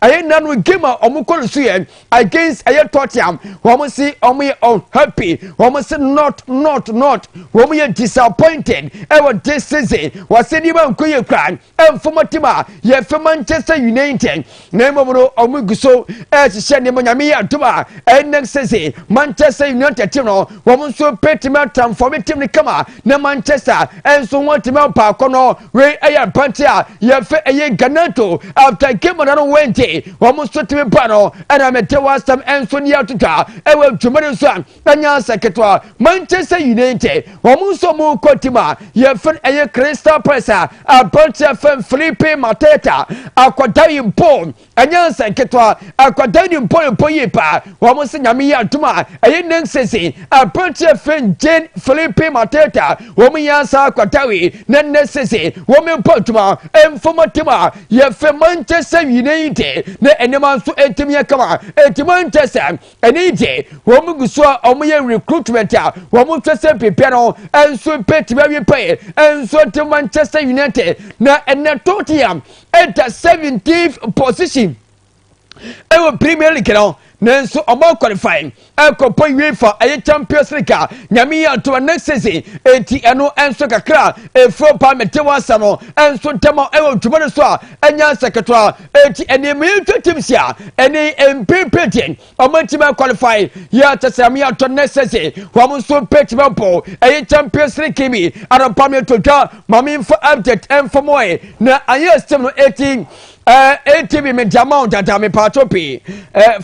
Ɛyɛ nanu game a ɔmo kɔ so yɛ against ɛyɛ Tottenham, wɔn si ɔmo yɛ unhappy, wɔn si not not not, wɔn yɛ disappointed ɛwɔ this season. Wɔsi nneɛma nko yɛ kura ɛnfɔmɔ team a yɛfɛ Manchester United, na mmom no ɔmo gu so ɛhyehyɛ nneɛma. Nyame yɛ adum a, ɛyɛ next season Manchester United team no, wɔn nso pɛtumi atransform team no kama na Manchester ɛnso wɔn tumi apaakɔ no. Wei ɛyɛ mpante a yɛfɛ ɛyɛ Garnacho after game na no wɛnte wɔn nso tumi ba no, ɛna mɛte wɔasɛm ɛnso ne atotwa ɛwɔ dwuma no nso a ɛnya asɛ ketewa. Manchester United wɔn nso mo kɔ team a yɛfɛ ɛyɛ Crystal Palace a aberanteɛ fɛn Philippe Mateta, akwadaa yi bɔ ɛnyɛ nsɛ ketewa, akwadaa yi bɔ bɔ yie paa. Wɔn nso Nyame yɛ adum a, ɛyɛ next season aberanteɛ fɛn Jean Philippe Mateta, wɔn yɛ asa akwadaa yi na next season wɔn bɔ adwuma ɛnfɔmɔ team a yɛfɛ Manchester United na nneɛma nso ɛtumi yɛ kama. Eti Manchester ɛne deɛ wɔn gu so a wɔn yɛ recruitment a wɔn nso sɛ pepɛ no ɛnso pɛtumi awie pɛyɛ ɛnso te Manchester United. Na ɛnɛ Tottenham ɛda 17th position ɛwɔ Premier League no, nanso ɔmo qualify ɛkɔpɔ UEFA ɛyɛ Champions League a Nyame yɛ ato next season. Eti ɛno ɛnso kakra efuro pa mete wasa no ɛnso ntɛm ɛwɔ dwuma no so a ɛnya nsɛ ketewa. Eti ɛnìyɛn yi two teams a ɛne mpempete ɔmo ntumi qualify yɛ akyɛ Nyame yɛ ato next season, wɔn nso pɛtumi bɔ ɛyɛ Champions League bi. Anɔpa mi to dwa maame nfa update ɛnfa mo ɛ na ayɛ system no. Eti atv mi di ama wo dada, mi paato pii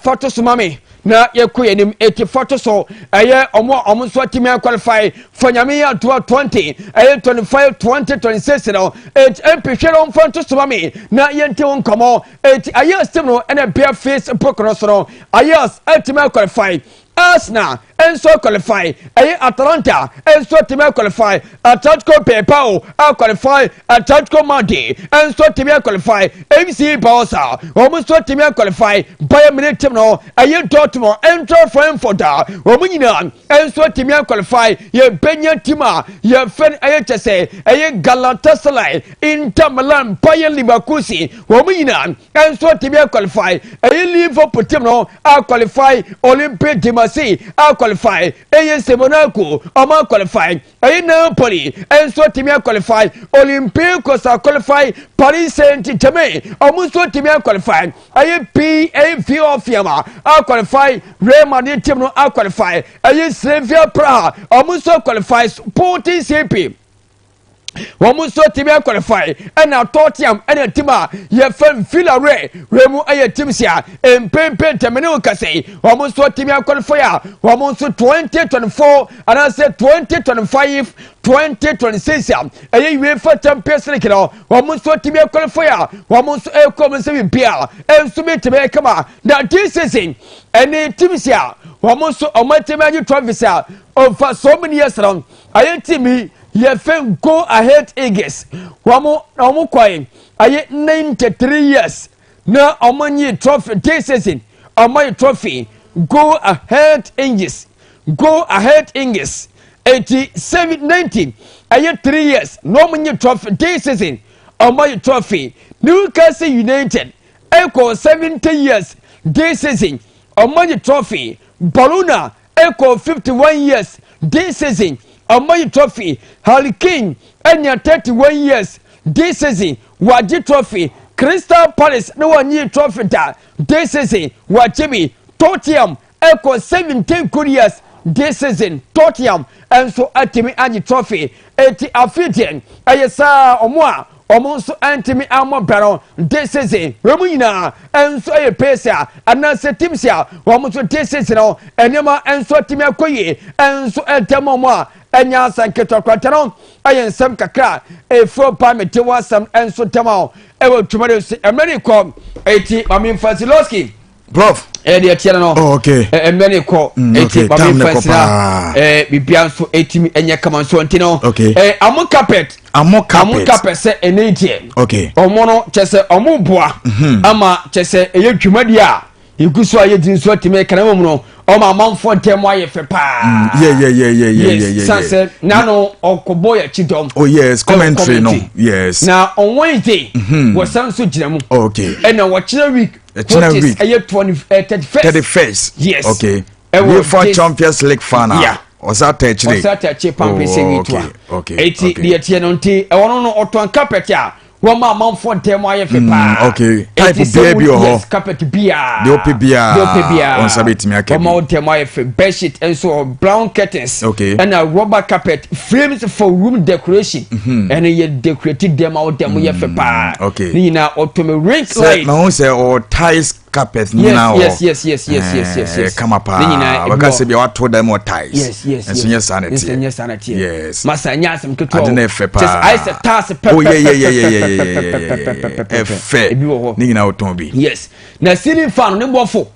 fato so ma mi na yɛkɔ yɛn anim. Eti fato so ɛyɛ ɔmo a ɔmo nso atumi qualify for Nyame yɛ atoa 20 ɛyɛ 25 2026 no. Eti mpehwɛ no mfa nto so ma mi na yɛnte wo nkɔmɔ. Eti ayɛ system no ɛna bea Facebook no so no, ayɛ atumi qualify. Arsenal nso qualify, ɛyɛ Atalanta nso tumi qualify, Atletico Bilbao qualify, Atletico Madrid nso tumi qualify, FC Barca wɔn nso tumi qualify, Bayern Munich team no, ɛyɛ Dortmund, Eintracht Frankfurt, wɔn nyinaa nso tumi qualify. Yɛbɛnya team a yɛfɛ ɛyɛ kyɛ sɛ ɛyɛ Galatasaray, Inter Milan, Bayern Leverkusen, wɔn nyinaa nso tumi qualify. Ɛyɛ Liverpool team no qualify, Olympique de Marseille qualify, ɛyɛ Monaco ɔmo qualify, ɛyɛ Napoli nso tumi qualify, Olympiacos qualify, Paris Saint Germain ɔmo nso tumi qualify, ɛyɛ PSV Eindhoven qualify, Real Madrid team no qualify, ɛyɛ Slavia Praha ɔmo nso qualify, Sporting CP wɔn nso tumi qualify, ɛna Tottenham ɛna team a yɛfɛ Villarreal. Wei mu ɛyɛ team si a mpempe ntɛmɛ ne kasa yi wɔn nso tumi qualify a wɔn nso 2024 anaasɛ 2025 2026 a ɛyɛ UEFA Champions League no, wɔn nso tumi qualify a wɔn nso ɛkɔ wɔn nsa bi a ɛnso bi tumi kama. Na this season ɛne team si a wɔn nso wɔn atumi agye trophies a over so many years no, ɛyɛ team yi yɛfɛ Go Ahead Eagles. Wɔn kɔɛ ayɛ 93 years na wɔn nyi trophy. This season wɔn ayi trophy. Go Ahead Eagles, Go Ahead Eagles, 87 90 ɛyɛ 3 years na wɔn nyi trophy. This season wɔn ayi trophy. Newcastle United ɛkɔ 70 years, this season wɔn ayi trophy. Bologna ɛkɔ 51 years, this season wɔn ayi trophy. Harry Kane ɛnya 31 years, this season wagye trophy. Crystal Palace ne wɔnyi trophy da, this season wagye bi. Tottenham ɛkɔ 17 good years, this season Tottenham nso atumi agye trophy. Eti afi deɛ ɛyɛ saa ɔmo a ɔmo nso ntumi amɔ bɛrɛ this season, wɔn mu nyinaa nso yɛ pace a anaasɛ teams a wɔn nso this season no nneɛma nso atumi akɔ yie nso ɛntɛm ɔmo a ɛnya asa nketewa kwata no. Ɛyɛ nsɛm kakra efuo pa mete wɔ asɛm nso tɛm a ɛwɔ dwumadi so mmerɛ kɔ. Eti Maame Nfasiloski. Prof. Ɛyɛ deɛ ɛteɛ no. Oh, okay. Mmerɛ ne kɔ. Eti Maame time ne kɔ Nfasina paa. Bibia nso etimi ɛnyɛ kama nso nti no. Amo carpet. Amo carpet. Amo carpet sɛ ɛne deɛ. Ɔmo no kyɛ sɛ ɔmo boa ama kyɛ sɛ ɛyɛ dwumadi a yɛgu so a yɛdi nso atumi kana mu no. Ɔma amanfoɔ ntɛm ayɛ fɛ paa. Yeah. Yes, san sɛ nano ɔkɔbɔ yɛ akyi dɔm. Oh yes, commentary no. Yes. Na on Wednesday wɔsan so gyina mu. Ɛna wɔkyerɛ week. Ɛkyerɛ week. Ɛyɛ 20 31st. 31st. Yes. Okay. Ɛwɔ UEFA Champions League final. Yeah. Ɔsa ta akyire. Ɔsa ta akyire pampe sɛ Oh, wi toa. okay. Eti deɛ teɛ no nti ɛwɔ no ɔtɔn carpet a wɔn a amanfoɔ ntɛm ayɛ fɛ paa. Okay. Type Eti sɛ biara bi wɔ hɔ. Yes, carpet biara. Deɛ wopɛ biara, Deɛ wopɛ biara. wɔn nsa bɛtumi aka bi. Wɔn a ntɛm ayɛ fɛ. Bedsheet nso wɔ brown curtains. Ɛna rubber carpet, frames for room decoration. Ɛna yɛ decorate dɛm a wɔdɛm yɛ fɛ paa. Ne nyinaa ɔtɔn ring Sɛ light. mahu sɛ ɔwɔ tiles carpet nyinaa wɔ. Yes. Kama paa. Ne nyinaa ebi Wɔka wɔ. sɛ bia wato dan mu wɔ tiles. Yes. Nso nyɛ saa na Nso ɛteɛ. nyɛ saa na ɛteɛ. Yes. Masa nyɛ asɛm ketewa. Ade na ɛfɛ paa. Kyɛ sɛ ayɛ sɛ tiles pɛ. Oh yeah. Ɛfɛ. Ebi wɔ hɔ. Ne nyinaa wotɔn bi. Yes. Na ceiling fan ne bɔfo.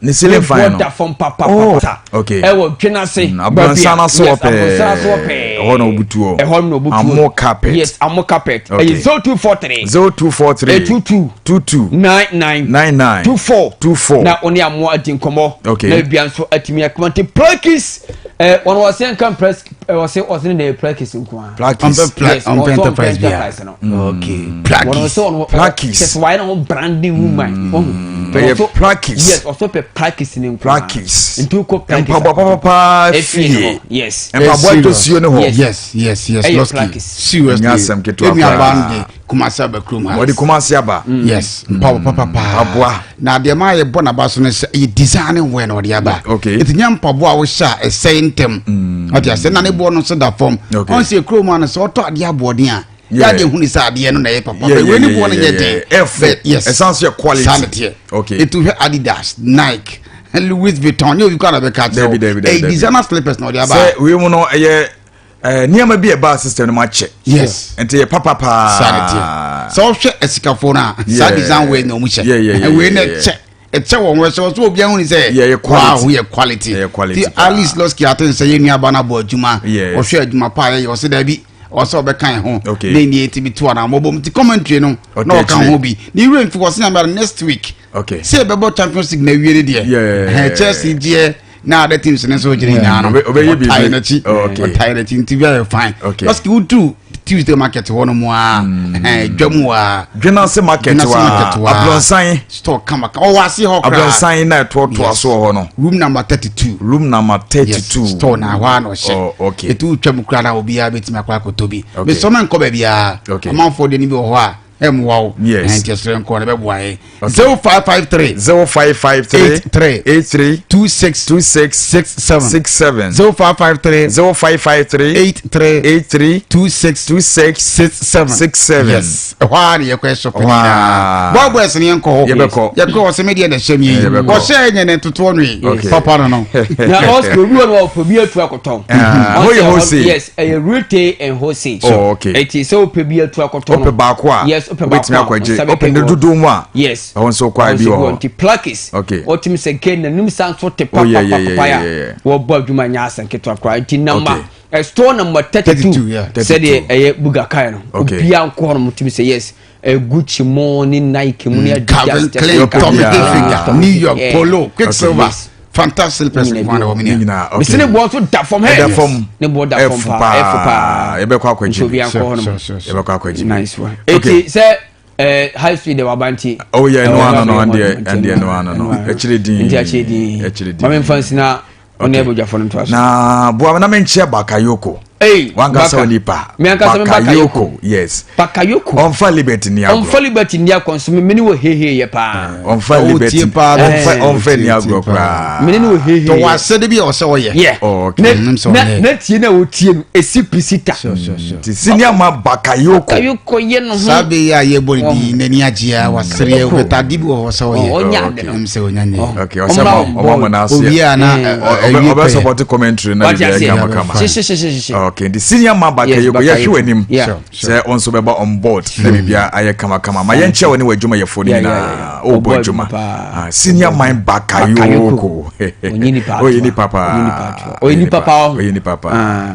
Ne ceiling fan no. Ne bɔ da fam Oh, papapapa. okay. Ɛwɔ Dwenase. Abrɔnsan no so Yes, hɔ pɛɛ. abrɔnsan so hɔ pɛɛ. Ɛhɔ na obutu hɔ. Ɛhɔ na obutu hɔ. Amo carpet. Yes, amo carpet. Okay. Ɛyɛ 0243. 0243. 22. 22. 99. 99. 24. 24. Na ɔne amo adi nkɔmɔ. Okay. Na ebia nso atumi akoma nti Plakis wɔn wɔsɛ nka press wɔsɛ wɔsɛ ne na yɛ Plakis nko ara. Plakis. Yes, Ɔmpɛ ɔsɛ enterprise ɔmpɛ bia. enterprise no. Okay. Wɔn Plakis. sɛ ɔno Plakis. kyɛ sɛ wayɛ ne ho branding woman. Ɔho. Ɛyɛ Ɔsɛ- Plakis. Yes, ɔsɛ pɛ Plakis ne nko ara. Plakis. Nti wokɔ Plakis. Mpaboa papapaa Efie ne fie. hɔ. Yes. Mpaboa Serious. tosuo ne hɔ. Yes. Yes. Ɛyɛ Losky. Plakis. Seriously. Nyɛ asɛm ketewa Emi koraa. aba no de Kumasi aba kurom ha. Wɔde Kumasi aba. Yes, mpaboa papapaa. Mpaboa. Na deɛ maa yɛ bɔ n'aba so no sɛ ɛyɛ design wear na ɔde aba. Eti nyɛ mpaboa a wohyɛ a ɛsɛe ntɛm. Ɔte ase na ne boɔ no nso da fam. Okay. Ɔn sɛ kurom ha no sɛ ɔtɔ adeɛ aboɔden a, Yeah. yɛ adeɛ hu ne sɛ adeɛ no na ɛyɛ papa. Yeah, But wei ne yeah, boɔ no yeah, nyɛ yeah, den. yeah. Ɛfo. But yes. Ɛsan so yɛ quality. Saa na teɛ. Okay. Etu hwɛ Adidas, Nike, Louis Vuitton, nye obi kɔ na bɛka kyerɛ wo. Dabi, dabi, dabi, Ɛyɛ dabi. designer slippers na ɔde aba. Sɛ wei mu no ɛyɛ nneɛma bi a ɛbaa system no mu akyɛ. Yes. Nti yɛ papa paa. Saa na teɛ. Sɛ ɔhwɛ asikafoɔ no a, saa design wei na ɔmo hyɛ. Yeah, Wei na yeah. ɛkyɛ ɛkyɛ wɔn wɔ hyɛ ɔsɛ obiara hu ni sɛ Yeah, ɛyɛ quality. wow, yɛ quality. Ɛyɛ quality Ti paa. Alice Losky ate sɛ yɛn nuaba no abɔ adwuma. Yes. Ɔhwɛ adwuma paa yɛyɛ ɔsɛ daabi ɔsɛ ɔbɛka yɛn ho. Okay. Ne nie ti bi to ana mɔbɔ ti commentary no Ɔtɛ na ɔka akyire. ho bi. Ne wura nfi wɔ sɛ nyamara next week. Okay. Sɛ ɛbɛbɔ Champions League na wie ne deɛ. Yeah. Ɛhɛn, Chelsea gyeɛ na other teams ne nso gyina nyinaa no. Ɔbɛyɛ biribi. Ɔtae n'akyi. Oh, okay. Ɔtae n'akyi nti bi ayɛ fine. Okay. Losky wodu Tuesday market hɔ no mu a, ɛhɛn, dwam hɔ a. Dwenase market Dwenase wa market wa. Abrɔnsan. Store kama ɔwɔ ase hɔ koraa. Abrɔnsan na ɛtoatoa Yes. so wɔ hɔ no. Room number 32. Room number 32. Yes, store na hɔ a na ɔhyɛ. Oh, okay. Etu twam koraa na obiara bɛtumi akɔ akɔtɔ bi. Okay. Mesɔmɛ nkɔ baabiara. Okay. Amanfoɔ deɛ no bi wɔ hɔ a ɛmmoa wo. Yes. Ɛn nti ɛsrɛ nkɔ na bɛboa yɛ. 0553. 0553. 83. 83. 26. 26. 67. 67. 0553. 0553. 83. 83. 26. 26. 67. 67. Yes. Ɛhɔ a na yɛkɔ ɛsɔ pɛ Wow. nyinaa. Boy boys ne yɛnkɔ hɔ. Yɛbɛkɔ. Yɛkɔ hɔ sɛ medeɛ na ɛhyɛ mi yi. Yɛbɛkɔ. Ɔhyɛ nyɛ ne ntotoɔ no yi. Okay. Papa no no. Na ɔsɛ obi wɔ no ɔpɛ bi atu akɔtɔn. Ah, hɔ yɛ wholesale. Yes, ɛyɛ retail and wholesale. Oh, okay. Eti sɛ wopɛ bi atu akɔtɔn no. Wopɛ baako a, Yes, wopɛ wobɛtumi baako a, akɔgye. nsa Wopɛ bɛka ne bi wɔ. dodoɔ mu a, Yes. ɛhɔ nso kɔ a bi wɔ hɔ. Nti Plakis. Okay. Ɔtumi sɛ ke n'anim san so te Oh, yeah, yeah, papapapa yeah, a yeah, yeah. wɔbɔ adwuma nyɛ asɛm ketewa koraa. Nti number Okay. store number 32. 32, yeah. Sɛdeɛ ɛyɛ Buga kae no. Okay. Obiara nkɔ hɔ nom tumi sɛ yes. Gucci mu ne Nike mu ne Adidas. Calvin Klein, Okay. Tommy Yeah. Hilfiger, New York, Yeah. Polo, Quicksilver, Yes. fantastic slippers Nyina kwan na bi wɔ Ne mu nea. nyinaa, okay. Mesi ne boɔ nso da fam hɛ. Ɛda fam. Ne boɔ da fam Ɛfo paa. Ɛfo paa. Yɛbɛkɔ akɔgye Nti bi. obiara nkɔ hɔ nom. Sure. Yɛbɛkɔ akɔgye bi. Nice one. Okay. Eti sɛ high street de waba nti. Oh yeah, no Ɛwɔ ano no, hɔ ɛndeɛ nti ɛndeɛ no ano no. Akyire din. Nti akyire din. Akyire din. Maame nfa nsina ɔne abodwafo no ntoa so. Na boa me na menkyɛ Bakayoko. Ei, Wankasa Baka. onipa. Me ankasa me Bakayoko. Yes. Bakayoko. Ɔmfa Liberty ni agorɔ. Ɔmfa Liberty ni akɔ nso me ne wɔ hehe yɛ paa. Ɔmfa Ɔwɔ Liberty. tie paa, Ɔmfa ɔwɔ ɔmfa tie ni agorɔ paa. koraa. Me ne wɔ hehe. Tɔ wɔ asɛde bi a ɔsɛ ɔyɛ. Yeah. Oh, okay. Na Mm, so na ɔyɛ. na tie na wɔtie no esi pisita. Sure. Nti senior man Bakayoko. Bakayoko yɛ no ho. Saa bɛ yi a yɛbɔ ne din n'ani agye a wasereɛ Bakayoko. wobɛta ade bi wɔ hɔ sɛ ɔyɛ. Ɔnyɛ ade no. Ɛm sɛ ɔnya nyɛ. Okay, ɔsɛ ma ɔma mo n'ase. Owie a na Ɔbɛ ɛwie ɔbɛ pɛyɛ. support commentary na Wate bibi aseɛ. kama kama. Hyehyɛhyehyɛhyehyɛ. Okay, the senior man Yes, Bakayoko yɛhwɛ Bakayoko. w'anim. Yeah. Sure. Sɛ ɔnso bɛba on board na biribiara ayɛ kamakama ma yɛnkyɛ wo ne w'adwumayɛfoɔ no Yeah. nyinaa wobɔ Ɔbɔ adwuma adwuma paa. Ah, senior man Bakayoko. Bakayoko. Ɔnyɛ nipa ɔyɛ atoa. nipa paa. Ɔnyɛ nipa atoa. Ɔyɛ nipa paa ɔho. Ɔyɛ nipa paa. Ah.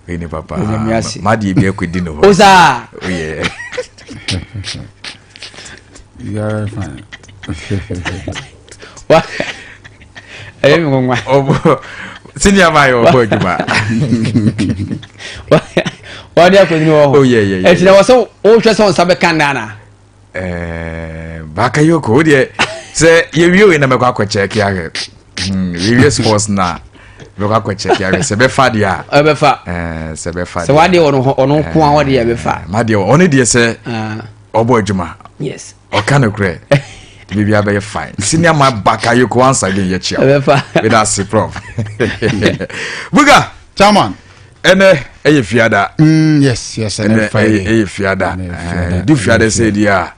Ɔyɛ nipa paa. Onyame ase. Madeɛ bi akɔdi no hɔ. Oza. Oh, yeah. You are fine. Wa. Ɛyɛ mi nwanwa. Ɔbɔ senior man yɛ ɔbɔ adwuma. Wɔde akɔnyini wɔ hɔ. Oh yeah yeah yeah. Ɛti na wɔ sɛ wohwɛ sɛ nsa bɛka nna ana. Ɛɛ Bakayoko o deɛ sɛ yɛwie wei na mɛkɔ akɔ kyɛke ahwɛ. Yɛwie sports na mɛkɔ akɔ kyɛke ahwɛ sɛ bɛfa deɛ a. Ɛbɛfa. Ɛɛ sɛ bɛfa deɛ. Sɛ wadeɛ ɔno ɔno nko a wɔde ɛbɛfa. Madeɛ ɔno deɛ sɛ ɔbɔ adwuma. Yes. Ɔka no korɛ. Biribi abɛyɛ fine. Senior man Bakayoko once again yɛkyia. Ɛbɛfa. Weda ase prof. Buga. Chairman. Ɛnɛ ɛyɛ fiada. Yes yes ɛnɛ Friday. Ɛyɛ fiada. Du fiada sɛ di a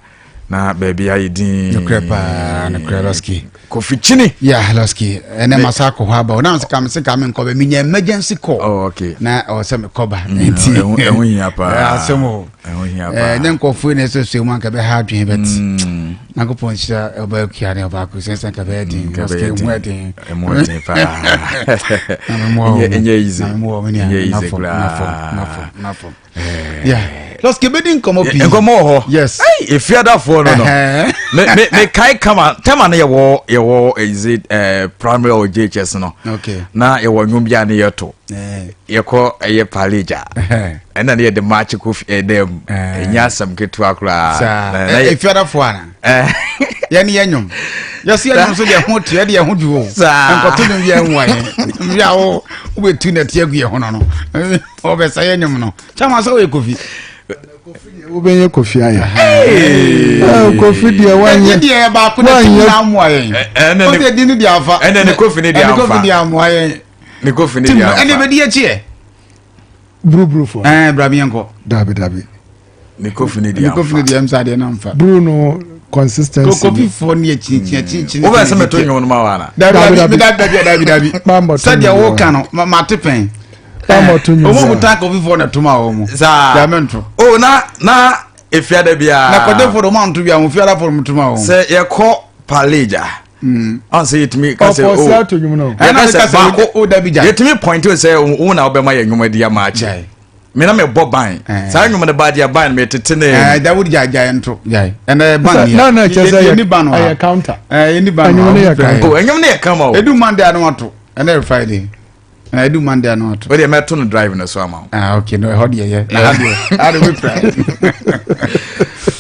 na baabi ayɛ din. Nokorɛ paa nokorɛ Lɔski. Kofi Kyini. Yeah Lɔski ɛnɛ masa akɔ hɔ aba o na sika mi sika mi nkɔ bɛ mi nya emergency call. Oh okay. Na ɔwɔ sɛ mi kɔ ba. Nti ɛho hia paa. Asɛm o. Ɛho hia paa. Ne nkɔfoɔ na ɛsɛ sɛ mu anka bɛ ha adwene bɛt. Nankopɔn nhyira ɔbaa kua ne ɔbaa ko sɛ sɛ anka bɛyɛ den. Lɔski ɛmu ɛden. Ɛmu ɛden paa. Ɛnyɛ easy. Ɛnyɛ easy koraa. Nafɔ nafɔ. Yeah. Lɔski ebedi nkɔmɔ pii. Nkɔmɔ wɔ hɔ. Yes. Efiadafoɔ no no. Me me me kae kama tɛma no yɛwɔ yɛwɔ is it uh, primary or JHS no. Okay. Na yɛwɔ nnwom bi a ne yɛto. Yɛkɔ ɛyɛ palage a. Ɛna ne yɛde maakye kɔ ɛdɛm mu. Ɛnyɛ asɛm ketewa koraa. Saa. Efiadafoɔ ana. Yɛne yɛ nnwom. Yɛsi yɛ nnwom so deɛ ho te yɛde yɛ ho dwo o. Saa. Nkɔto nnwom yɛ nwa yɛn. Nnwom a wo wobɛtu na ti agu yɛ ho no no. Ɔbɛsa yɛ nnwom no. Kyama sɛ woyɛ Kofi. Wobɛnyɛ Kofi ayɛ. Kofi deɛ wanyɛ. Ɛdi deɛ baako na ti na amoa yɛn. Ɔsɛ ɛdi ne deɛ afa. Ɛnɛ ne Kofi ne deɛ afa. Ɛne Kofi deɛ amoa yɛn. Ne Kofi ne deɛ afa. Ɛne bɛdi akyi yɛ. Buruburu fo. Ɛɛ bra mi yɛn kɔ. Dabi dabi. Ne Kofi ne deɛ afa. Ne Kofi ne deɛ msa deɛ na nfa. Buru no consistency. Kofi fo ne yɛ kyinkyini kyinkyini. Wobɛ sɛ mɛto nwom no ma wa na. Dabi dabi dabi dabi dabi. Sɛdeɛ woka no ma te pɛn. Ɔmo mu taa kofi fo na tuma wɔn mu. Saa. Dame nto. O na na efiada biara. Na kɔde fo de ɔmo anto bi a mo fiada fo mo tuma wɔn. Sɛ yɛkɔ palage a. Ɔn sɛ yɛtumi ka sɛ o. Ɔfɔ si ato nwom no. Yɛka sɛ baako o dabi gya. Yɛtumi point sɛ wo na wobɛma yɛ nwom adi ama akyɛ. Me na mebɔ ban. Saa nwom no ba deɛ ban metete ne. Ɛɛ Dawud gya gya nto gya. Ɛnɛ ban yɛ. Na na kyɛ sɛ yɛ ban ɛyɛ counter. Ɛɛ yɛ ni ban. Ɛnwom no yɛ counter. O ɛnwom no yɛ kama o. Edu Monday ano ato. Ɛnɛ yɛ Friday. Na edu Monday ano ato. O deɛ mɛto no drive no so ama wo. Ah okay no ɛhɔ deɛ yɛ. Na ha deɛ ha deɛ wepira.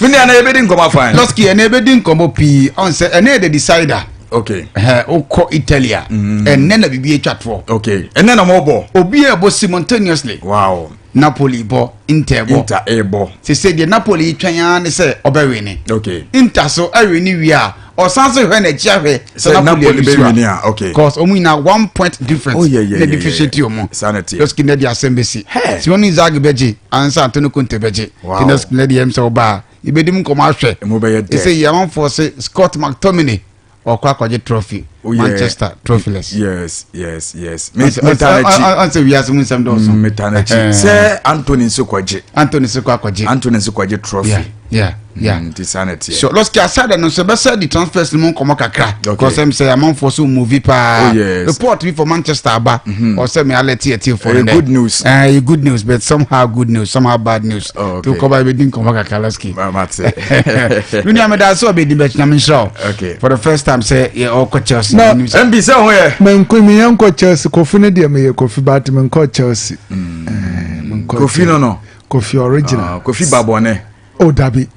Me nua na yɛbɛdi nkɔmɔ afa. Lɔski ɛnɛ yɛbɛdi nkɔmɔ pii ɔn sɛ ɛnɛ yɛ the decider. Okay. Ɛhɛ wokɔ Italy a. Ɛnɛ na biribi atwa toɔ. Okay. Ɛnɛ na mo bɔ. Obi a ɛbɔ simultaneously. Wow. Napoli bɔ Inter bɔ. Inter ɛbɔ. Sese deɛ Napoli twɛn ara ne sɛ ɔbɛwini. Okay. Inter so ɛwini wie a ɔsan so hwɛ n'akyi ahwɛ sɛ Napoli bɛwini a okay. Cause ɔmo nyinaa 1 point difference. Oh yeah yeah na yeah. differentiate ɔmo. Saa na teɛ. Lɔski ne de asɛm bɛsi. Simone Inzaghi bɛgye ansa Antonio Conte bɛgye. Wow. Ti Lɔski ne deɛ ɛm sɛ ɔbaa yɛbɛdi mu nkɔmɔ ahwɛ. Emu bɛyɛ dɛ. Ɛsɛ yi amanfoɔ se Scott McTominay ɔkɔ akɔgye trophy. Oh, yeah. Manchester trophyless. Yes yes yes. Me ta n'akyi. Ɔnsɛ wiase mu nsɛm dɔɔso. Me ta n'akyi. Sɛ Anthony nso kɔgye. Anthony nso kɔ akɔgye. Anthony nso kɔgye trophy. Yeah yeah yeah. Nti saa na teɛ. So Lɔski asada no nso bɛsɛ di transfers no mu nkɔmɔ kakra. Okay. Because ɛm sɛ amanfoɔ so movie paa. Oh yes. Report bi for Manchester aba. Ɔsɛ mi alert yɛ tie for Ɛyɛ good news. Ɛyɛ good news but somehow good news somehow bad news. Oh, okay. To kɔba ebi di nkɔmɔ kakra Lɔski. Mate. Mi nua mi da so ɔbɛ di bɛ kyina mi nhyira o. Okay. For the first time sɛ yɛ ɔkɔ Chelsea. Na MB sɛ ho yɛ. Menkɔ mi yɛn nkɔ Chelsea Kofi ne deɛ meyɛ Kofi but menkɔ Chelsea. Menkɔ Kofi no no. Kofi original. Kofi Babɔne. Oh dabi.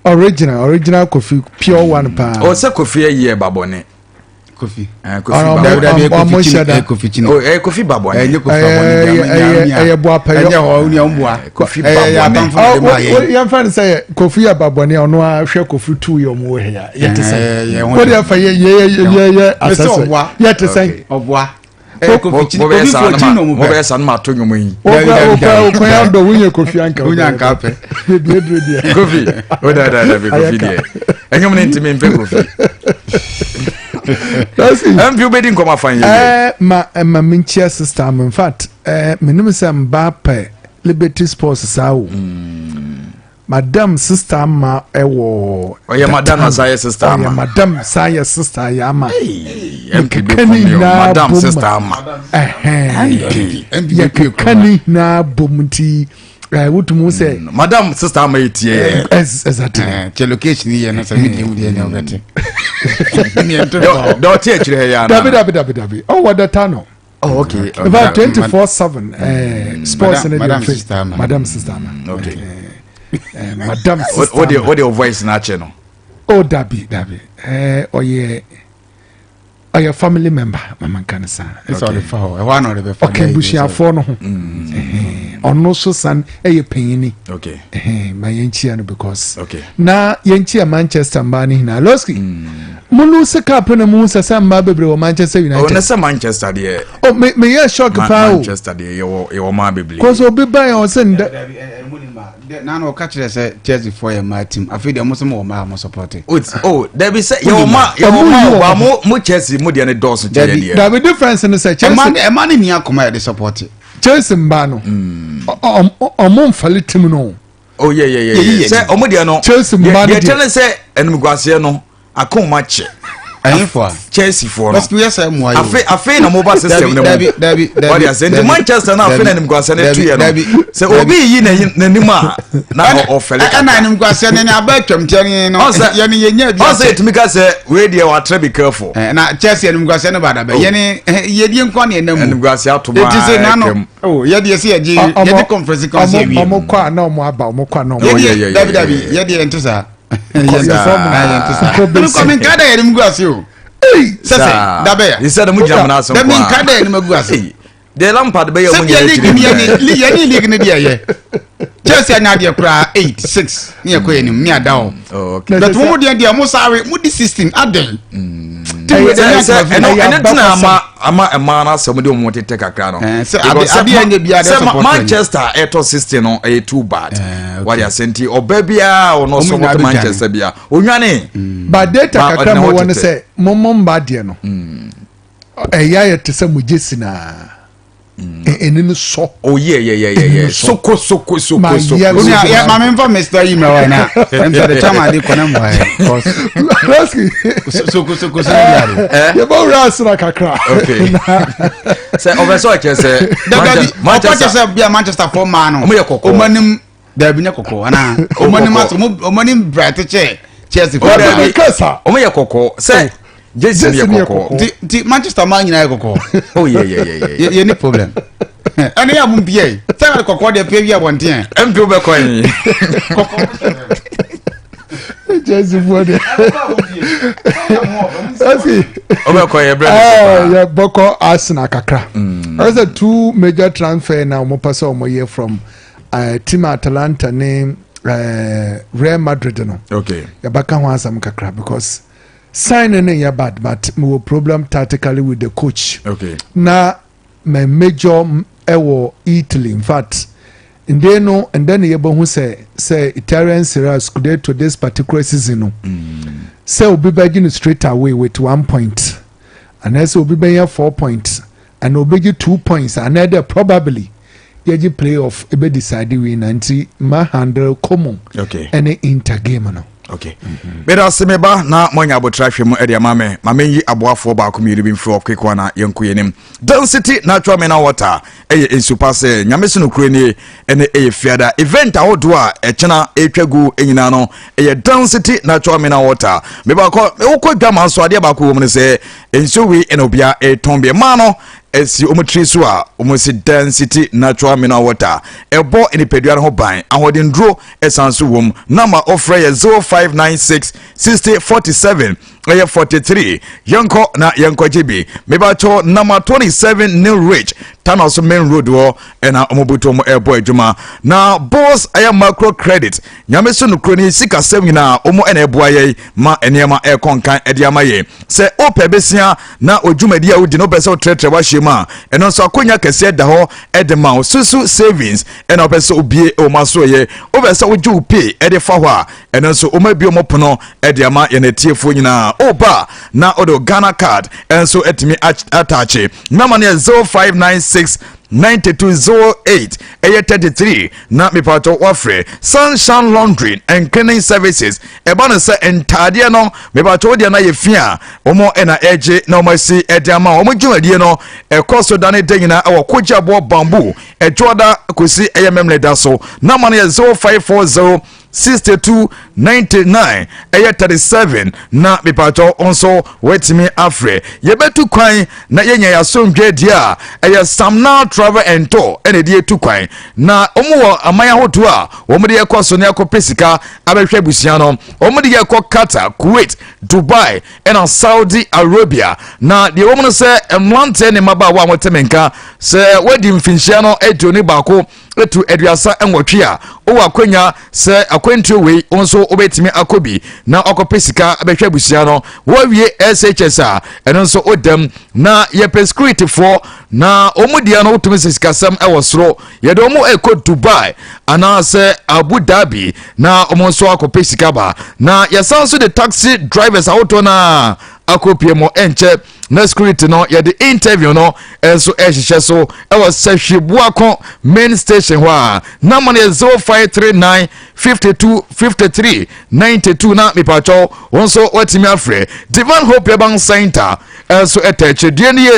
Original original Kofi pure one paa. O sɛ Kofi yɛ Babɔne. Kofi. Kofi Babɔne. Ɔmo hyɛ da. Kofi Chini. Oh, eh, Kofi Babɔne. Ɛnyɛ Kofi Babɔne. Ɛyɛ Boapɛyɔ. Ɛnyɛ hɔ ni ɔmo boa. Kofi Babɔne. Yɛn fɛn sɛ yɛ Kofi yɛ Babɔne ɔno a hwɛ Kofi tu yɛ ɔmo wɔ ha ya yɛ te sɛn. O de fa yɛ yɛ yɛ yɛ asɛsɛ yɛ te sɛn. Ɔboa. Mobɛyɛ saa no ma ato nnwom yi. Okwan adɔ wonyɛ Kofi anka. Wonya anka pɛ. Bebi eduro deɛ. Kofi o da da da bi Kofi deɛ. Ɛnwom ne ntumi mpɛ Kofi. MP wobɛdi nkɔmɔ afa yɛ. Ɛɛ ma ma menkyia sister m in fact ɛɛ menim sɛ mbaa pɛ Liberty Sports saa o. Madam sister ama ɛwɔ. Ɔyɛ madam na saa yɛ sister ama. Ɔyɛ madam saa yɛ sister yɛ ama. Yɛkeka ne nyinaa madam sister ama. Ɛhɛn. Yɛkeka ne nyinaa bom nti. Wotum sɛ Madam Sister Ama yɛ tie yɛ. Exactly. Kyɛ location yɛ no sɛ medeɛ mu deɛ ne wobɛte. Dɛ ɔte akyire ha yi ana? Dabi, dabi, dabi, dabi, ɔwɔ data no. Oh, okay. About 24/7 sports ne Madam deɛ Sister Ama. Madam Sister Ama. Madam Sister O de Ama. o de o voice na akyɛ no. Oh, dabi, dabi, ɔyɛ family member, mama nka ne saa. Sɛ ɔde fa hɔ, ɛhɔ ana ɔde bɛfa. Ɔka abusuafoɔ no ho. Ɛhɛn, ɔno so san ɛyɛ panyini. Ɛhɛn, ma yɛnkyia no because na yɛnkyia Manchester mmaa no nyinaa. Lɔski mo lose cup no mu sɛ mmaa bebree wɔ Manchester Oh, United. ne sɛ Manchester deɛ. Oh, me meyɛ shock paa o. Manchester deɛ, yɛwɔ maa bebree. Kɔsɛ obi ba yɛn ɔsɛ ndɛ. Nana ɔka kyerɛ sɛ Chelsea foɔ yɛ mmaa team, afei deɛ mo sɛ mo wɔ mmaa a mo support. Oh, dabi, sɛ yɛwɔ Ɔmo ma yi o wɔ ba hɔ. mo Chelsea mo deɛ ne dɔɔso kyɛ yɛ Dabi. deɛ. Dabi, difference no sɛ ɛma Chelsea ne ɛma ne ni akoma yɛde support. Chelsea mmaa no ɔmo nfali team no. Oh, yeah. Yɛyi yɛ Sɛ ɔmo deɛ no. Chelsea mmaa no deɛ deɛ. kyɛ ne sɛ ɛnumguaseɛ no akoma kyɛ. Ɛyinfo a. Chelsea foɔ no. Lɔski yɛ sɛ mmoa yi o. Afei na mo ba system ne mu. Dabi, dabi, dabi. Ɔde ase nti Dabi, Manchester na afei na dabi, animguaseɛ no tu dabi, yɛ no. dabi, Sɛ dabi. obi yi n'anim a na ɔfɛle Ɛna kakra. animguaseɛ ne aba atwamtiɛ ne no. Ɔsɛ yɛne yɛnya bi. Ɔsɛ yɛtumi ka sɛ wei deɛ watre, be careful. Na Chelsea animguaseɛ no ba daba yɛne yɛdie nkɔ ne ɛnam mu. Animguaseɛ ato mu. Eti sɛ a nano ɛkɛm. oh, yɛdeɛ sɛ yɛgye yɛgye conference kan sɛ yɛwie. Ɔmo kɔ a na ɔmo aba, ɔmo kɔ a na ɔmo Oh, yɛdeɛ yeah, dabi, dabi, yɛdeɛ nte saa, yɛnte saa, yɛnte saa. Kɔ bɛsi. Ɛno kɔ menka da yɛde mu gu ase o sɛ sɛ dabɛ sɛ de mo gyina mo n'ase da nko menka a da yɛde mu agu ase. Ei, deɛ Lampard bɛyɛ sɛ ɔmo bia nyinaa league akyire ni yɛne yɛne league ni deɛ yɛ Chelsea anya adeɛ koraa 8-6 ne yɛkɔ yɛ nim ne ada hɔ. Oh, okay. But mo mu deɛ mo sáré mo di 16 adɛn? Sɛ ɛno Ɛyɛ ɛno tena abakɔsɛm. ama ɛmaa no asɛm de ɔmo tete kakra no. Sɛ Because ade sɛ anyɛ biara, sɛ support ɛnyɛ. Manchester ɛtɔ 16 no, ɛyɛ too bad. Okay. Wade ase nti ɔbaa biara ɔno Ɔmo nyinaa support bɛdwane. Manchester bia onwane. But data Ma- kakra ɔde ne mo ho wɔ no tete. sɛ mo mma deɛ no ɛyɛ ayɛ te sɛ mo gye si naa ɛni no sɔ. Oh, yeah. Soko soko soko Ma soko. yɛ- Onua yɛ maame nfa Mr yi mɛ wa na ɛm sɛ de chama ade kɔ na mu ayɛ Lɔski. Soko soko soko di ade. Yɛbɛ wura asena kakra. Okay. Sɛ ɔbɛ sɛ ɔkyɛ sɛ Dabi, ɔkɔ kyɛ sɛ bia Manchester fɔ maa no Ɔmo yɛ kɔkɔɔ. Ɔmo anim dabi nyɛ kɔkɔɔ ana ɔmo anim kɔkɔɔ. aso ɔmo anim bright kyɛ Chelsea fɔ Oh, maa. dabi. Kasa. Ɔmo yɛ kɔkɔɔ sɛ jersey Jersey yɛ no yɛ kɔkɔɔ. kɔkɔɔ. Nti Manchester maa nyinaa yɛ kɔkɔɔ. Oh, yeah. Yɛ ni problem ɛne yɛ mo bia yi sɛ ɛna kɔkɔɔ deɛ pɛ bi abɔnten. MP wobɛkɔ yi. Chelsea foɔ deɛ. Lɔski. Wobɛkɔ yɛ brɛ ne so. Yɛ bɔkɔ Arsenal kakra. Ɔyɛ sɛ two major transfer na wɔn pɛ sɛ wɔn yɛ from team Atalanta ne Real Madrid no. Yɛbɛka ho asɛm kakra because signing no yɛ bad, but mewɔ problem tactically with the coach. Na my major ɛwɔ Italy. In fact, nde no ndɛ ne yɛbɛhu sɛ Italian Serie A Scudetto this particular season no, sɛ obi bɛgye no straight away with 1 point, anaasɛ obi bɛnya 4 points ana obɛgye 2 points, anaasɛ probably yɛgye playoff ebe decide winner, nti ma handle Como ɛne Inter game no. Okay, meda ase meba na moanya abotra hwɛ mu de ama me ma menyi aboafoɔ baako mmienu bi mfiri hɔ quick one a yɛnkɔ yɛnim. Density Natural Mineral Water ɛyɛ nsu pa sɛ Nyame so nokorɛ nie. Ɛne ɛyɛ fiada event ahodoɔ a ɛkyena ɛtwa gu nyinaa no, ɛyɛ Density Natural Mineral Water. Mebaakɔ wokɔ dwama nso, adeɛ baako wɔ mu no sɛ nsuo wei ɛna obiara ɛtɔn bi maa no ɛsi wɔn tiri so a wɔn si Density Natural Mineral Water ɛbɔ nipadua no ho ban, ahoɔdenduro ɛsan so wɔm. Nama ɔfrɛ yɛ 0596 60 47 ɛyɛ 43. Yɛnkɔ na yɛnkɔ gye bi. Mebatɔ nama 27 New Ridge Tanoso main road hɔ ɛna wɔn butu wɔn ɛrebɔ adwuma. Na Boss ɛyɛ micro credit, Nyame so nokuro ni sikasɛm nyinaa wɔn ɛna ɛboa yɛn ma nneɛma ɛrekɔ nkan ɛde ama yɛn. Sɛ wopɛ besia na odwumadi a wodi no wopɛ sɛ wotrɛtrɛ wahyɛ mu a, ɛno nso akonya kɛseɛ da hɔ ɛde ma wo. Susu Savings ɛna wopɛ sɛ obie ɛwɔ mu aso yɛ, wopɛ sɛ wogye wo pay ɛde fa hɔ a, ɛno nso wɔn abie wɔn pono ɛde ama yɛn atiefoɔ nyinaa. Woba na wode wo Ghana Card ɛnso atumi ataakye. Nama no yɛ 0596. 92 08 ɛyɛ 33 na mepatɔ wafrɛ Sunshine Laundry and Cleaning Services. Ɛba no sɛ ntaadeɛ no, mepatɔ wodeɛ no ayɛ fi a, wɔn ɛna ɛgye na wɔn asi ɛde ama wɔn. Dwumadie no ɛkɔ so da ne da nyinaa ɛwɔ Kogyaboɔ Bamboo, Ɛdwoɔda kɔsi ɛyɛ Memle da so. Nama no yɛ 0540 62 99 ɛyɛ 37 na mepatɔ nso wɔatumi afrɛ. Yɛbɛtu kwan na yɛnya yɛasomdwe deɛ a, ɛyɛ Samna Travel and Tour ɛna ɛde yɛtu kwan, na wɔn wɔ aman ahodoɔ a wɔn de yɛkɔ so ne akɔpɛ sika abɛhwɛ abusua no. Wɔn de yɛkɔ Qatar, Kuwait, Dubai ɛna Saudi Arabia. Na deɛ wɔn no sɛ mmeranteɛ ne mmabaawa a wɔte me nka sɛ wɔadi mfinhyia no 21 etu 38 a, wowɔ akwanya sɛ akwantuo wei wo nso wobɛtumi akɔ bi na ɔkɔpɛ sika bɛhwɛ abusua no. Wɔawie SHS a, ɛno nso wodam na yɛpɛ securityfoɔ na wɔn deɛ no wotumi sɛ sikasɛm ɛwɔ soro. Yɛde wɔn ɛkɔ Dubai anaasɛ Abu Dhabi na wɔn nso akɔpɛ sika ba. Na yɛsan nso de taxi drivers ahodoɔ no a akɔpie mu ɛnkyɛ na security no yɛde interview no nso ɛhyehyɛ so ɛwɔ Sɛhwibuako main station hɔ a nama no yɛ 0539 52 53 92 na mipatwɛw wɔn nso wɔatumi afrɛ. Divine Hope Urban Center nso ɛtɛ akyire nie.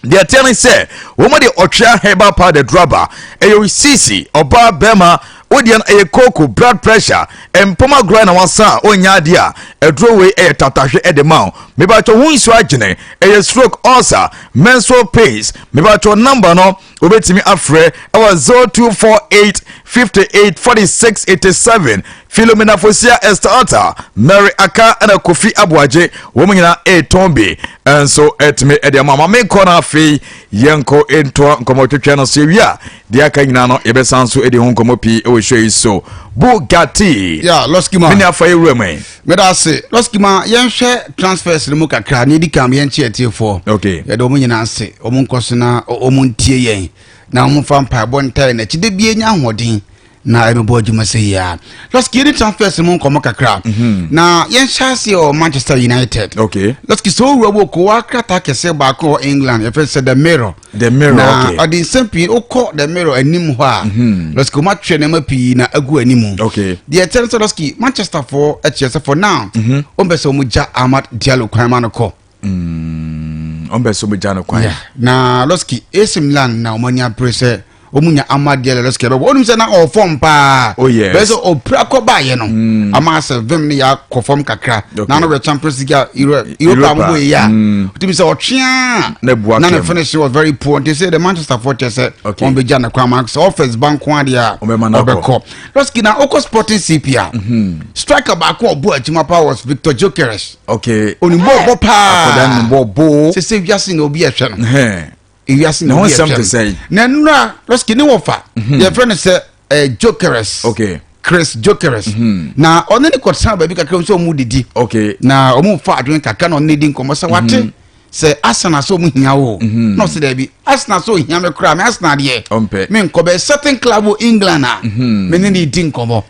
Deɛ ɛteɛ ne sɛ wɔn de ɔtwea herbal powder duraba ɛyɛ osisi ɔbaa bɛrima wodeɛ no ɛyɛ koko, blood pressure, mpɔm agorɔ na wasa a ɔnya adeɛ a aduro wei ɛyɛ tatahwe ɛde ma wo. Mebatwɛ ho nsuo agyene ɛyɛ stroke, ulcer, menstrual pains. Mebatwɛ number no wobɛtumi afrɛ ɛwɔ 0248 58 46 87. Philomena Fosia, Esther Mary Aka ɛna Kofi Aboagye, wɔn nyinaa ɛretɔn bi nso ɛtumi ɛde ama. Maame nkɔ no afei yɛnkɔ ntoa nkɔmmɔtwetwe no so. Yɛwie a, deɛ aka nyinaa no yɛbɛsan so ɛdi ho nkɔmmɔ pii ɛwɔ show yi so. Bugatti. Ya, Lɔskima. Mene afa yɛwura mu yi. Meda ase, Lɔskima. Yɛnhwɛ transfers no mu kakra ne yɛdi kam. Yɛnkye atiefoɔ. Yɛde wɔn nyinaa ase, wɔn nkɔ so na wɔn ntie yɛn na wɔn mfa mpaebɔ ntae n'akyi de bie nya ahoɔden na ɛbɛbɔ adwuma sɛ yia. Lɔski, yɛde transfers no mu nkɔmmɔ kakra na yɛnhyɛ ase wɔ Manchester United. Lɔski, sɛ owura wɔ kowa krataa kɛseɛ baako wɔ England, yɛfrɛ sɛ The Mirror. The Mirror. Na ɔde nsɛm pii wokɔ The Mirror anim hɔ a, Lɔski, wɔn atwerɛ nneɛma pii na agu anim. Deɛ ɛkyɛ no sɛ, Lɔski, Manchester foɔ kyerɛ sɛ for now wɔn pɛ sɛ wɔn gya Amad Diallo kwan ma no kɔ. Ɔmpɛ sɛ ɔbɛgya no kwan. Yeah. Na Lɔski, AC Milan na wɔn ani abere sɛ wɔn nya Amad Diallo. Lɔski, ɛbɛbɔ wɔn sɛ na ɔwɔ fam paa. Oh, yes. Bɛyɛ sɛ ɔpira kɔ baayɛ no ama sɛ vim no yɛ akɔ fam kakra. Na ano wɛ Champions League a Europa mo bɔ yi a wotumi sɛ ɔtwea Na ebu na ne akem. finish was very poor, nti sɛ the Manchester foɔ kyɛ sɛ wɔn bɛgya ne kwan ma sɛ offers ba nko adeɛ a Ɔbɛma no akɔ. ɔbɛkɔ. Lɔski, na ɔkɔ Sporting CP a, striker baako a ɔbɔ adwuma paa was Victor Gyökeres. Onimɔ ɔbɔ paa. Akɔda no bɔ bo. Sɛ wiase na obi ɛhwɛ no. Ewiase Ne na ho obi nsɛm ɛhwɛ te no. sɛn? Na nnura, Lɔski, ne wɔfa yɛfrɛ no sɛ Gyökeres. Chris Gyökeres, na ɔne ne kɔtena baabi kakra sɛ ɔmu didi na ɔmu fa adwene kakra na ɔne ne di nkɔmmɔ sɛ wate sɛ Arsenal sɛ ɔmu hia wo, na ɔsɛ daabi, Arsenal sɛ ɔhia me koraa, me Arsenal deɛ Ɔmpɛ. me nkɔ bɛ certain club wɔ England a me ne ne di nkɔmmɔ.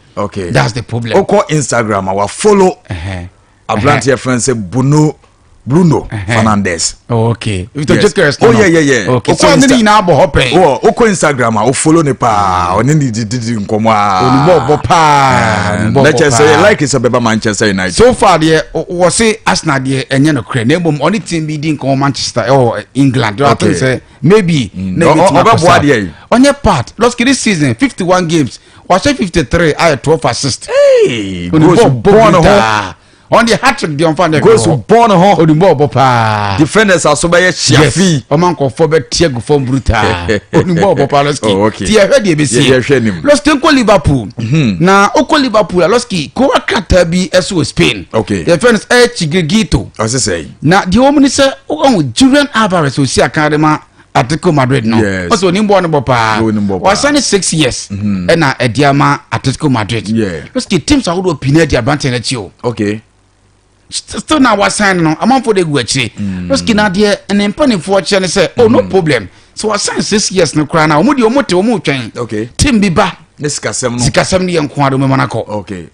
That's the problem. Wokɔ Instagram a, wafollow aberanteɛ frɛ no sɛ Bruno Fernandes. Oh, okay, Victor Gyökeres. Oh, yeah. Okay, Wokɔ so ɔne ne nyinaa bɔ hɔ pɛn. Wɔ wokɔ Instagram a, wofollow ne paa, ɔne ne dididi nkɔmmɔ a. Onimɔ ɔbɔ paa. Onimɔ Na ɔbɔ kyerɛ sɛ yɛ paa. like sɛ bɛba Manchester United. So far deɛ, wɔ se Arsenal deɛ ɛnyɛ no korɛ, na mmom ɔne team bi di nkɔmmɔ Manchester ɛwɔ England. I think sɛ maybe na ebɛtumi akɔ Ɔbɛboa saa. deɛ yi. Ɔnyɛ part. Lɔski, this season 51 games, wahyɛ 53, ayɛ 12 assist. Hey, onimɔ goals ɔbɔ bɔ ne ho. brutal. Ɔn deɛ hat-trick deɛ ɔmfa ne Goals bɔ ne ho. Onimɔ ɔbɔ paa. Defenders aso bɛyɛ hyiafi. Ɔma nkɔfoɔ bɛte agu fam brutal. Onimɔ ɔbɔ paa, Lɔski. Oh, okay. Ti yɛhwɛ deɛ ɛbɛsie. Yɛhwɛ anim. Lɔski, nkɔ Liverpool na wokɔ Liverpool a, Lɔski, kowa krataa bi ɛso wɔ Spain. Yɛfrɛ no sɛ El Chiringuito. Ɔse sɛ Na deɛ wɔn ni sɛ ɔhu Julian Alvarez osi akan de ma Atletico Madrid no. Ɔsɛ onim bɔɔl no bɔ paa. Onim bɔ paa. Wasan ne 6 years ɛna ɛde ama Atletico Madrid. Lɔski, teams ahodoɔ pii na adi aberanteɛ n'akyi o. Still na wasan no, amanfoɔ de gu akyire. Lɔski, na deɛ ne mpanimfoɔ kyerɛ ne sɛ, oh, no problem sɛ wasan 6 years no koraa na wɔn deɛ wɔn te wɔn twɛn team bi ba. Ne sikasɛm no. Sikasɛm no yɛ nko ara de wɔn akɔ.